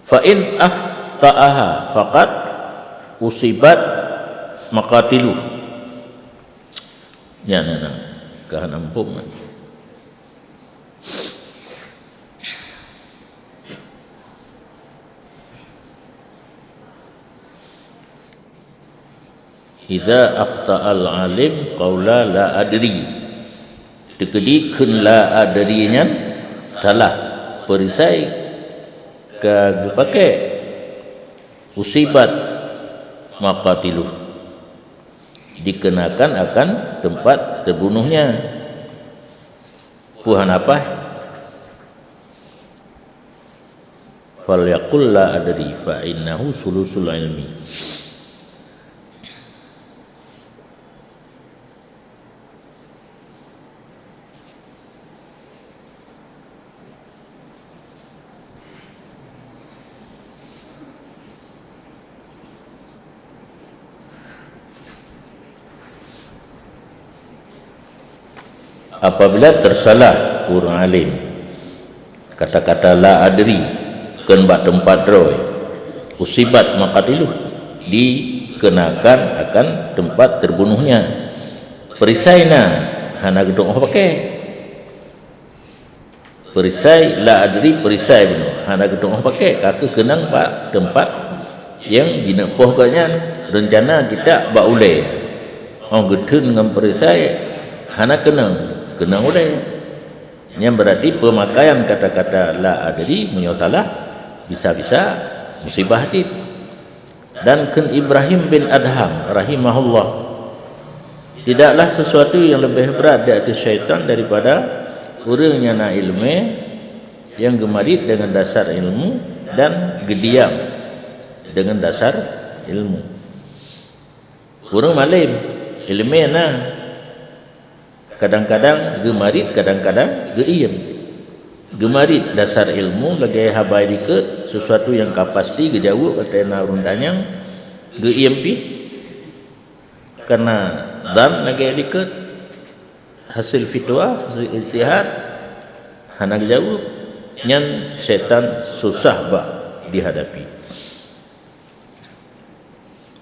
Fa in akhta'aha faqad Usibat maqatiluh. Nyan, nyan, nyan. Ka hana muphom kan? Idza akhta'al alim qaula la adri. Teukeudi kheun la adri nyan salah. Perisai ka geupakè. Usibat maqatiluh. Dikenakan akan tempat terbunuhnya. Peue hana paih? Falyaqul la adri fa innahu sulusul ilmi. Apabila tersalah ureuëng alim, kata-kata la adri, kheun bak teumpat droe, usibat maqatiluh, dikenakan akan tempat terbunuhnya. Perisai na, hana geutu'oh pakè. Perisai, la adri, perisai bunoe, hana geutu'oh pakè, ka kheueh keunong bak teumpat nyang jineuk poh gobnyan. Reuncana jitôk bak ulèe. Oh geutheun ngon perisai, hana keunong, keunong ulèe. Nyan berarti pemakaian kata-kata la adri meunyoe salah, bisa-bisa musibah cit. Dan kheun Ibrahim bin Adham rahimahullah, "Tidaklah sesuatu yang lebih berat di atas syaitan daripada ureuëng nyang na iéleumé nyang geumarit deungon dasar ilmu dan geudiam deungon dasar ilmu." Ureuëng malém, iéleumé na, kadang-kadang geumarit, kadang-kadang geuiem. Geumarit dasar ilmu lagèe haba likot, sesuatu nyang ka pasti geujaweueb watèe na ureuëng tanyong, geuiem pih karena zan lagèe likot, hasil fitwa, hasil ijtihad, hana geujaweueb, nyan syaitan susah bak dihadapi.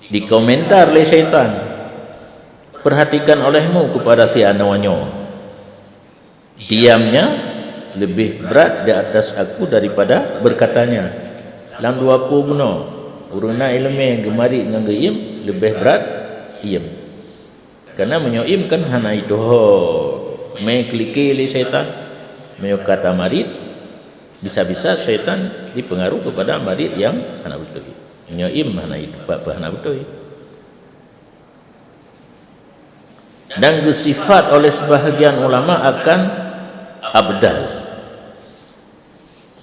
Dikomentar lé syaitan, "Perhatikan olehmu kepada si anoe nyoe. Diamnya lebih berat di atas aku daripada berkatanya." Lam dua peue bunoe, ureuëng na iéleumé geumarit ngon geuiem leubeh brat iem. Karena meunyoe iem kan hana ituho mé keu like lé syaitan. Meunyoe ka tamarit, bisa-bisa syaitan jipeungaruh keupada marit nyang hana beutôi. Meunyoe iem hana itu, peue hana beutôi. Dan geusifat oleh sebahagian ulama akan abdal.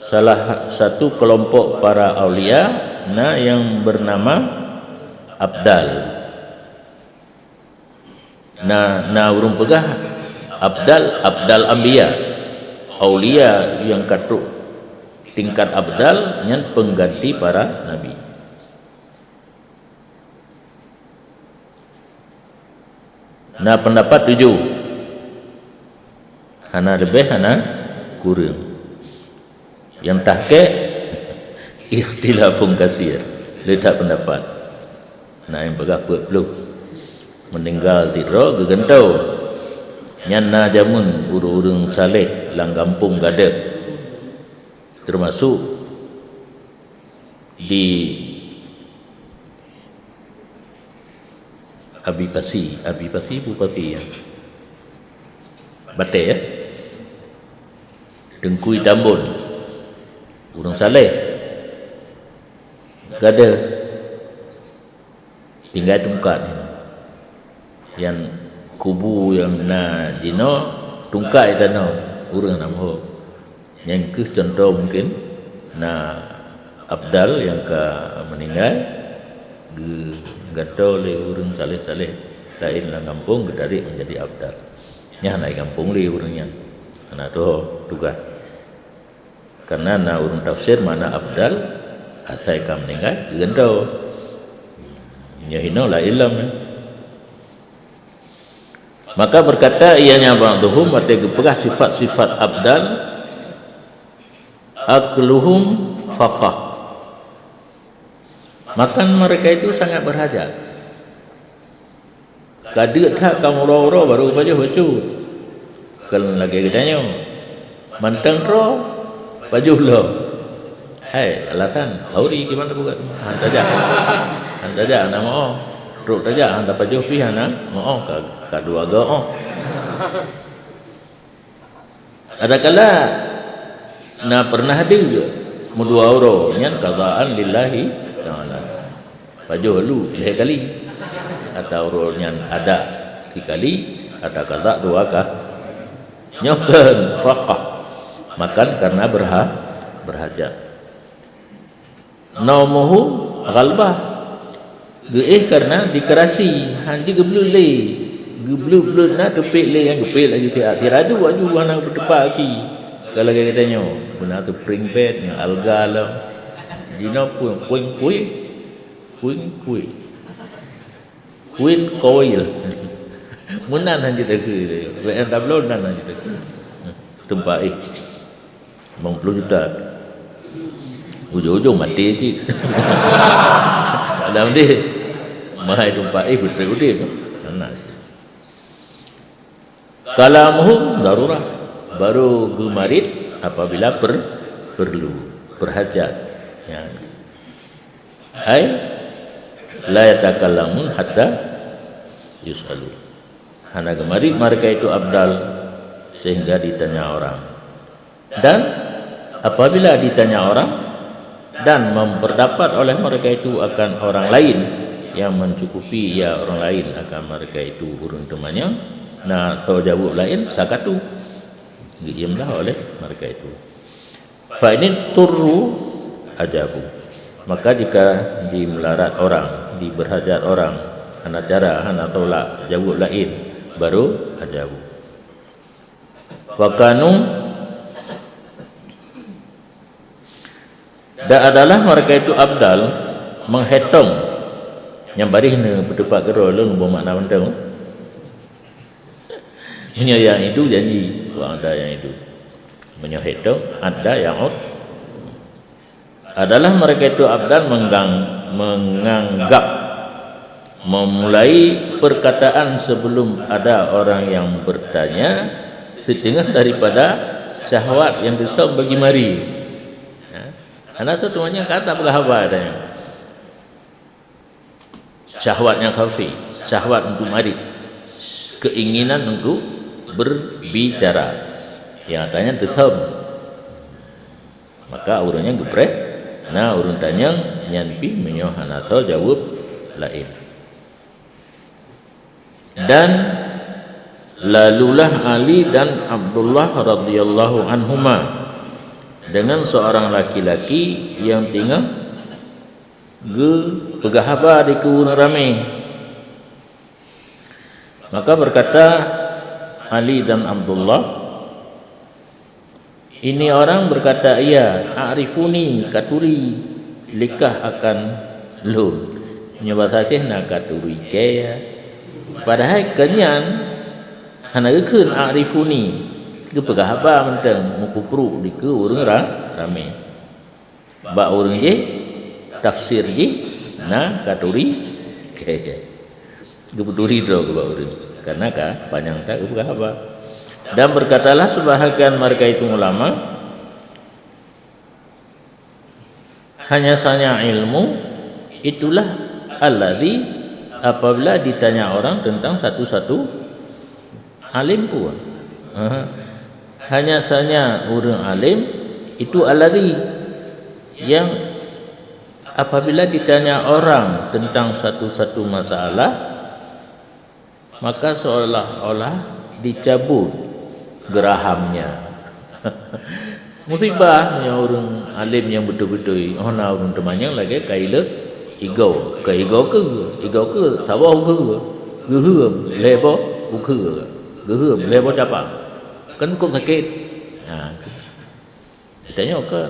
Salah satu kelompok para aulia na yang bernama abdal. Na, na ureuëng peugah abdal, abdal anbiya. Aulia nyang ka trok tingkat abdal nyan pengganti para nabi. Na pendapat tujoh. Hana leubeh, hana kureueng. Nyang tahkik, ikhtilafun kasir. Le that pendapat. Na nyang peugah peuet ploh. Meuninggai sidroe geugantoe. Nyan na jameun ureuëng-ureuëng saleh lam gampông Gadeuh. Teumasuk di Abi Pasi, Abi Pasi, Bupati, ya. Batée, ya. Teungku Tambon, ureuëng saleh. Gadeuh tinggai tungkat. Nyang kubu nyang na jinoe tungkat tanoh ureuëng na meuhom. Nyan kheueh cuntoh mungken na abdal nyang ka meuninggai, geugantoe lé ureuëng saleh-saleh laén lam gampông geutarek menjadi abdal. Nyan hana gampông lé ureuëng nyan, hana tuho tugaih. Karena na ureuëng tafsir makna abdal, asai ka meuninggai geugantoe. Nyoe hinoe laén lom, ya. Maka berkata ianya ba'duhum, watée geupeugah sifat-sifat abdal, akluhum faqah. Makan mereka itu sangat berhajat. Ka deuk that ka uroe-uroe baru pajoh bacut. Kon lagée geutanyoe. Mantong droe pajoh lom. Hai, alasan, hauri gimana buka tu? Han tajak. Han tajak hana meu'oh. Trok tajak hana pajoh pih hana meu'oh ka, ka dua go oh. Adakala na pernah deuk meudua uroe nyan qadaan lillahi ta'ala. Pajoh lu lhée kali. Atau uroe nyan ada sikali, atau qada dua ka. Nyoe keuh mufaqah. Makan karena berha-, berhajat. Naumuhu ghalbah. Geuéh karena dikerasi, han jeuet geubleut lé. Geubleut-bleut na teupék lé, nyang geupék laju siat. Siradu aju hana beuteupat aki. Ka lagée geutanyoe, beuna spring bed, ngon alga lom. Jinoe pun puing-puing, puing-puing. Queen Coil. Meunan han jiteukeue. W M tablo nan han jiteukeue. Teumpat éh. Limong ploh juta. Ujong-ujong maté cit. Adam deh. Mahai teumpat éh putri udeb. Nah. Kalamuhum darurah, baru geumarit apabila per-, perlu, berhajat. Ya. Ai la yatakallamun hatta yus'alu. Hana geumarit mereka itu abdal sehingga ditanya orang. Dan apabila ditanya orang dan memperdapat oleh mereka itu akan orang lain yang mencukupi ia orang lain akan mereka itu ureuëng teumanyong, na soe jaweueb laén sakatu, geuiemlah oleh mereka itu. Fa ini turru ajabu. Maka jika dimelarat orang, diberhajat orang, hana cara, hana tolak, jaweueb laén, baru ajabu. Fakanu, dan adalah mereka itu abdal menghetong. Nyang barih ni beuteupat keudroe lôn boh makna mantong. Meunyoe nyang itu janji, wang ada nyang itu. Meunyoe hetong, ada nyang ot. Adalah mereka itu abdal menggang-, menganggap, memulai perkataan sebelum ada orang yang bertanya, setengah daripada syahwat yang teusöm bagi mari. Ya. Hana soe teumanyong ka tapeugah haba tanya. Syahwat nyang khafi, syahwat untuk marit, keinginan untuk berbicara. Nyang tanya teusöm. Maka ureuëng nyan geupreh, na ureuëng tanyong nyan pih meunyoe hana soe jaweueb laén. Dan lalulah Ali dan Abdullah radhiyallahu anhuma dengan seorang laki-laki yang tinggal geupeugah haba di keu ureuëng ramé. Maka berkata Ali dan Abdullah, ini orang berkata, "Iya, a'rifuni, katuri likah akan lôn." Nyoe bahasa Aceh na katuri kée. Padahai keunyan hana geukheun a'rifuni, geupeugah haba mantong meukupruk di keu ureuëng ra-, ramé. Bak ureuëng jih, tafsir jih na katuri kée. Geupeuturi droe keu bak ureuëng, karena ka panyang that geupeugah haba. Dan berkatalah sebahagian mereka itu ulama, hanya saja ilmu itulah alladzi apabila ditanya orang tentang satu-satu alim pun. Aha. Hanya saja ureuëng alim itu alladzi yang apabila ditanya orang tentang satu-satu masalah, maka seolah-olah dicabut gerahamnya. Musibah nyoe ureuëng alim nyang beutôi-beutôi, oh na ureuëng teumanyong lagée ka ileuh igoe, ka igoe keu, igoe keu saboh ukeue, geuheuem lhée boh ukeue, geuheuem lhée boh capa. Kan kok sakét. Ha. Tanyoe kan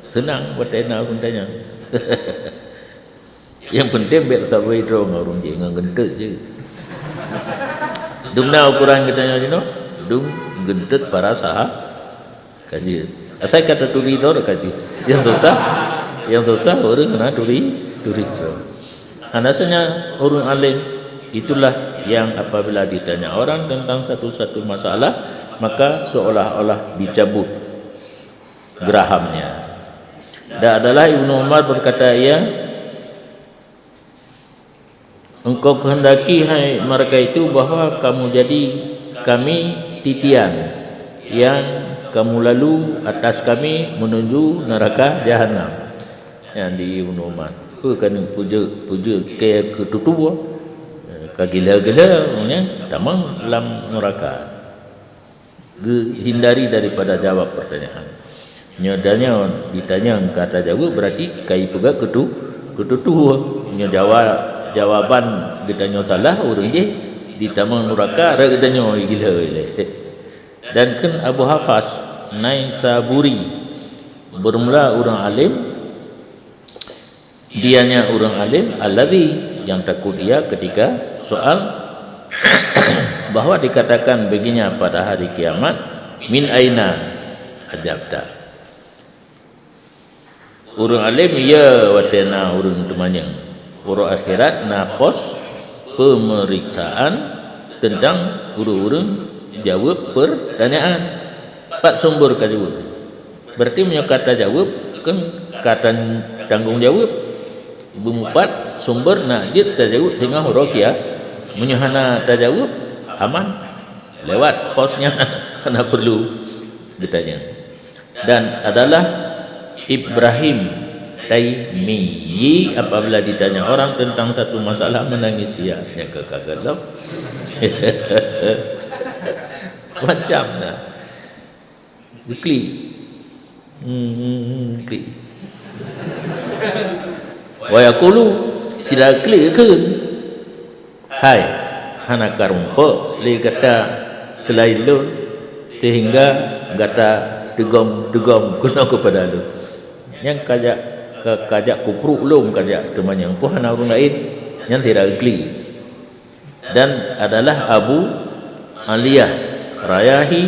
seunang watée na ureuëng tanyong. Nyang penting bék sabai droe ngon ureuëng jih, ngon geunteut jih. Dum na ukuran geutanyoe jinoe, dum geunteut para saha-, ka jeuet. Asai ka taturi droe ka jeuet. Nyang susah, Nyang susah ureuëng hana turi, turi. Hana saja ureuëng alim, itulah yang apabila ditanya orang tentang satu-satu masalah, maka seolah-olah dicabut gerahamnya. Dan adalah Ibnu Umar berkata ia, "Engkau kehendaki, hai mereka itu, bahwa kamu jadi kami titian yang kamu lalu atas kami menuju neraka jahanam." Nyan di Ibnu Umar. Peue ka neupeujeuet, peujeuet keu tutoe, ka gila-gila, nyan tamong lam neraka. Geuhindari daripada jawab pertanyaan. Nyoe tanyoe ditanyong ka tajaweueb, berarti ka ipeugah keutu-, keututoe. Nyoe jawab, jawaban geutanyoe salah, ureuëng jih ditamong nuraka, rot geutanyoe gila ilée. Dan kheun Abu Hafs Naisaburi, bermula ureuëng alim, dianya ureuëng alim, alladzi, yang takut ia ketika soal, bahwa dikatakan baginya pada hari kiamat, "Min aina ajabta?" Ureuëng alim, ya, watée na ureuëng teumanyong. Uroe akhirat na pos peumeriksaan tentang ureuëng-ureuëng jaweueb pertanyaan. Pat sumber ka jaweueb? Berarti meunyoe ka tajaweueb, kan ka tan-, tanggong jaweueb. Beumeupat sumber na jeuet tajaweueb singoh uroe kia. Meunyoe hana tajaweueb, aman. Lewat pos nyan, hana perlu geutanyong. Dan adalah Ibrahim Taimi, apabila ditanya orang tentang satu masalah, menangis ia. Nyang ka kaget lom. Macam na. Geuklik. Hmm, hmm, hmm, klik. Wa yaqulu, sira klik kheun, "Hai, hana karumpok lé gata seulaén lôn, sehingga gata teugom-teugom keunoe keupada lôn." Nyang kajak, ka-, kajak kupruk lôn kajak teumanyong, peue hana ureuëng laén, nyan sira klik. Dan adalah Abu Aliyah Rayahi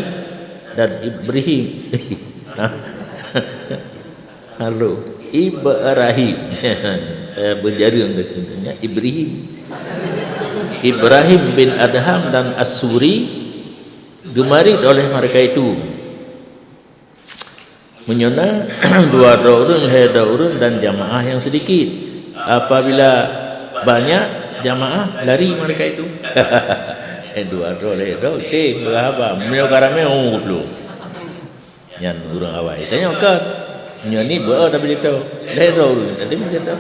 dan Ibrahim. Halo, Ibrahim. Eh, berjaring katanya, Ibrahim. Ibrahim bin Adham dan As-Suri, gemarit oleh mereka itu. Meunyoe na dua droe ureuëng, lhée droe ureuëng dan jamaah yang sedikit. Apabila banyak jamaah, lari mereka itu. Eh, dua droe, lhée droe, oke, beurahaba. Meunyoe ka ramé, oh, geuplueng. Nyan ureuëng awai. Tanyoe kon, nyoe ni beu tapi jatuh. Lhée droe ureuëng, tadi pun jatuh.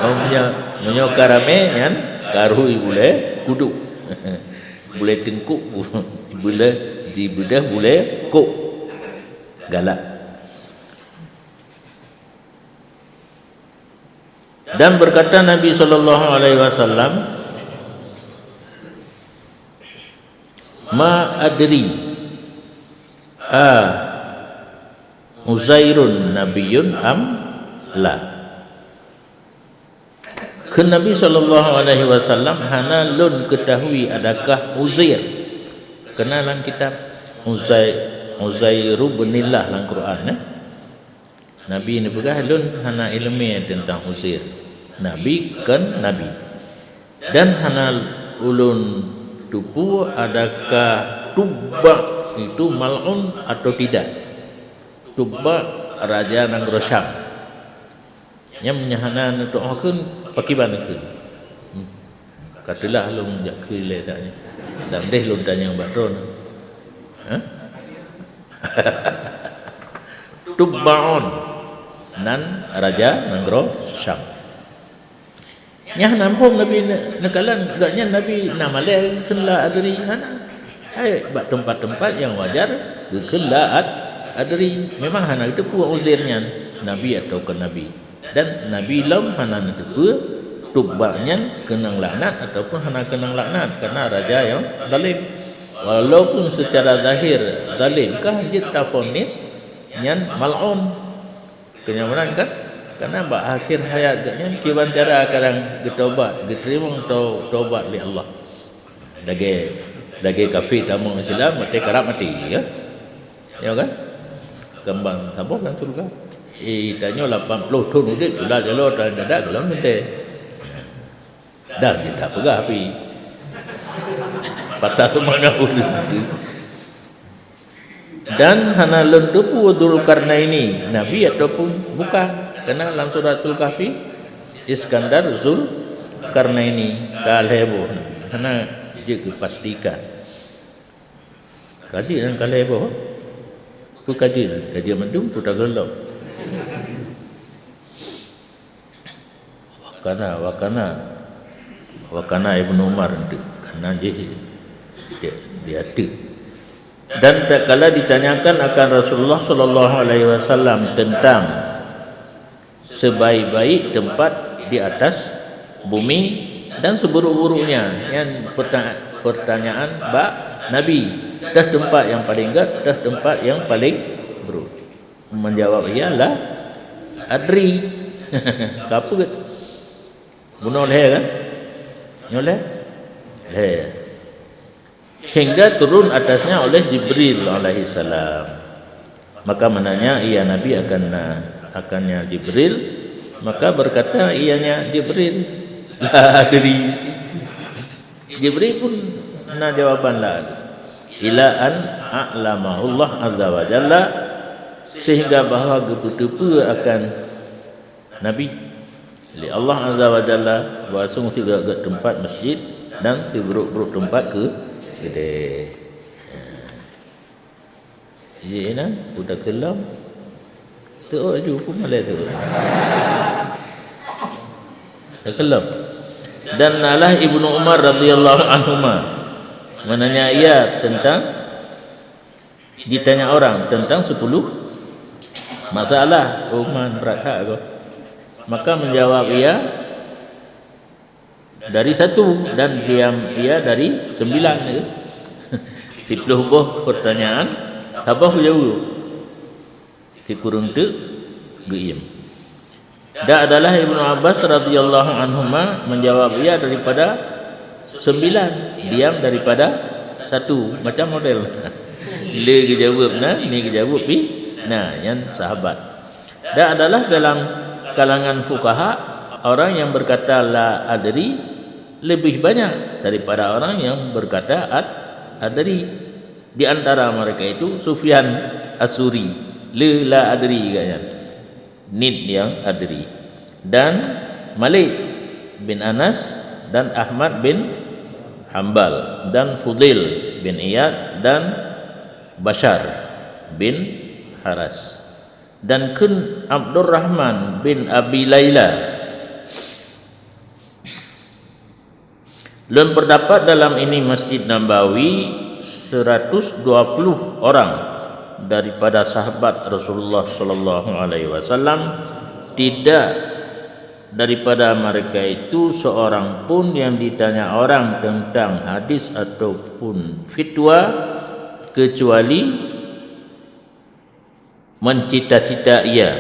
Oh, meunyoe, meunyoe ka ramé, nyan karui bulée kuduk. Bulée teungkuk, bulée, dibeudoh bulée kok. Galak. Dan berkata Nabi sallallahu alaihi wasallam, "Ma adri a Uzairun nabiyyun am la." Kheun Nabi sallallahu alaihi wasallam, "Hana lôn keutahui adakah Uzair." Keunan lam kitab Uzai-, Uzairu binillah lam Quran, eh? Nabi neupeugah, "Lôn hana iéleumé teuntang Uzair." Nabi kon nabi. Dan hana ulôn teupeue adakah Tubba itu mal'un atau tidak. Tubba raja nanggroe Syam. Nyan meunyo hana neutu'oh kheun, pakriban kheun? Hmm. Ka teulah lôn jak keu ilée dak nyan. Dan deh lôn tanyong bak droe. Hah? Tubba'un nan raja nanggroe Syam. Nyan hana muphom Nabi ne-, neukalon, gobnyan Nabi na malée geukheun la adri, hana. Hai, bak teumpat-teumpat nyang wajar geukheun la ad-, adri. Memang hana geuteupeue Uzair nyan nabi atawa kon nabi. Dan Nabi lom hana neuteupeue Tubba nyan keunong laknat ataupun hana keunong laknat, karena raja nyang zalim. Walaupun secara zahir zalim, ka jeuet tavonis nyan mal'un. Keunyan meunan kan? Karena bak akhir hayat gobnyan kiban cara kadang geutobat, geuteurimong to-, tobat lé Allah. Lagée, lagée kafé tamong Islam, maté karab maté, ya. Ya kan? Keumbang saboh lam syeuruga. Eh, tanyoe lapan ploh thon udeb, tula jaloe tan dadak golom teuntèe. Dan jeuet tapeugah pih. Patah seumana ureueng tu. Dan hana lôn teupeue Dzulkarnaini, nabi ataupun bukan. Karena lam Suratul Kahfi, Iskandar Dzulkarnaini, ka lhèe boh nabi. Hana jeuet geupastikan. Ka jeuet nyan ka lhèe boh. Peue ka jeuet nyan? Ka jeuet mandum, peue tagohlom. Wakana, wakana. Wakana Ibnu Umar tu. Kana jih di, di ateueh. Dan tatkala ditanyakan akan Rasulullah sallallahu alaihi wasallam tentang sebaik-baik tempat di atas bumi dan seburuk-buruknya, nyan perta-, pertanyaan bak Nabi, dah tempat yang paling gèt, dah tempat yang paling buruk. Menjawab ialah adri. Kapeuet. Bunoe lhèe kan? Nyoe lhèe? Lhèe. Hingga turun atasnya oleh Jibril alaihissalam. Maka menanya ia Nabi akan, akannya Jibril. Maka berkata ianya Jibril, "La adri." Jibril pun na jawaban la adri. Ila an a'lamahullah azza wa jalla, sehingga bahwa geupeuteupeu akan Nabi lé Allah Azza wa Jalla, bahwa sungguh sigeugét teumpat masjid dan sibrok-brok teumpat keu keudè. Jih inan, udah keulom. Teuôt aju, peue malèe teuôt. Dah keulom. Dan alah Ibnu Umar radhiyallahu anhuma menanya ia tentang Ditanya orang tentang sepuluh masalah, oh man, brat that goe. Maka menjawab ia dari satu dan diam ia dari sembilan. Siploh boh pertanyaan, saboh geujaweueb. Sikureueng teuk geuiem. Dan adalah Ibnu Abbas radhiyallahu anhuma menjawab ia daripada sembilan, diam daripada satu, macam model. Lé geujaweueb na, ni geujaweueb pih na, nyan sahabat. Dan adalah dalam kalangan fuqaha, orang yang berkata la adri lebih banyak daripada orang yang berkata ad-, adri. Di antara mereka itu Sufyan As-Suri, le la adri katanya. Nit nyang adri. Dan Malik bin Anas dan Ahmad bin Hambal dan Fudail bin Iyad dan Bashar bin Haras. Dan kheun Abdurrahman bin Abi Laila, Lôn peurdapat dalam ini Masjid Nabawi seratus dua puluh orang daripada sahabat Rasulullah sallallahu alaihi wasallam, tidak daripada mereka itu seorang pun yang ditanya orang tentang hadis ataupun fitwa, kecuali mencita-cita ia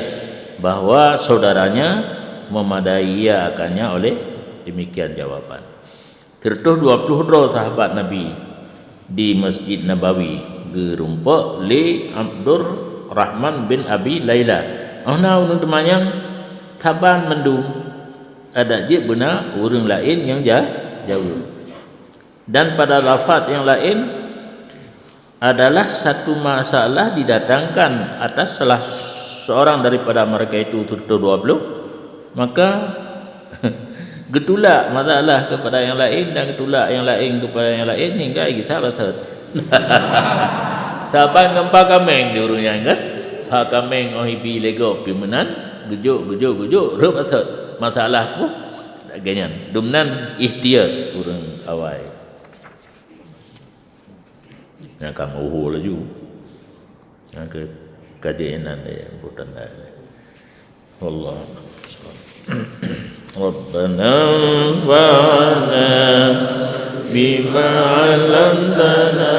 bahwa saudaranya memadai ia akannya oleh demikian jawaban. Seratus dua puluh droe sahabat Nabi di Masjid Nabawi geurumpok lé Abdurrahman bin Abi Laila. Óh na ureuëng teumanyong saban mandum, adak jeuet beuna ureuëng laén nyang ja-, jaweueb. Dan pada lafaz yang lain, adalah satu masalah didatangkan atas salah seorang daripada mereka itu serta dua puluh, maka getulak masalah kepada yang lain dan getulak yang lain kepada yang lain hingga gisa basot. Saban ngon pha kaméng di ureuëng nyan kan? Pha kaméng óh ibi lego pi meunan, geujok, geujok, geujok, rhot basot. Masalah pun lagée nyan. Dumnan ikhtiar ureuëng awai. Nyang ka meuhôi laju. Nyang keu kaji inan deh, bukan dah. Wallah. ربنا انفعنا بما علمتنا.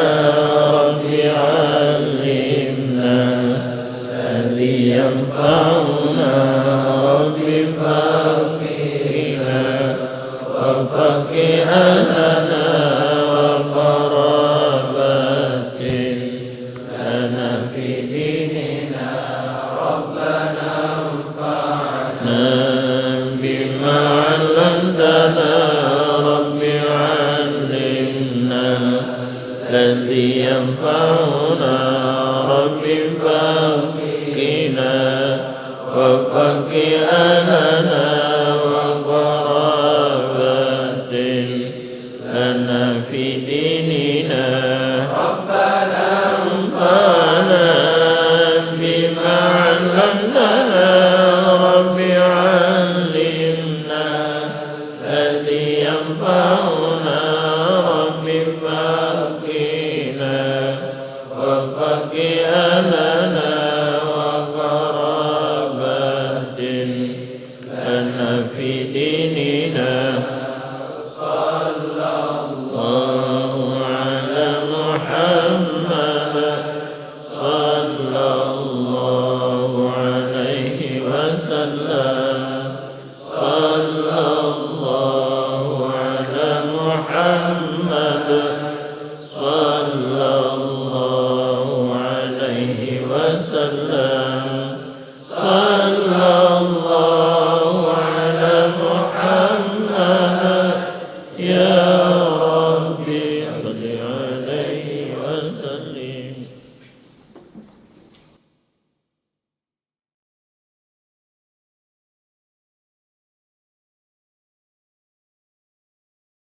رب علمنا الذي ينفعنا. رب فقهنا وفقه أهلنا وقرابات لنا في ديننا. ربنا في ديننا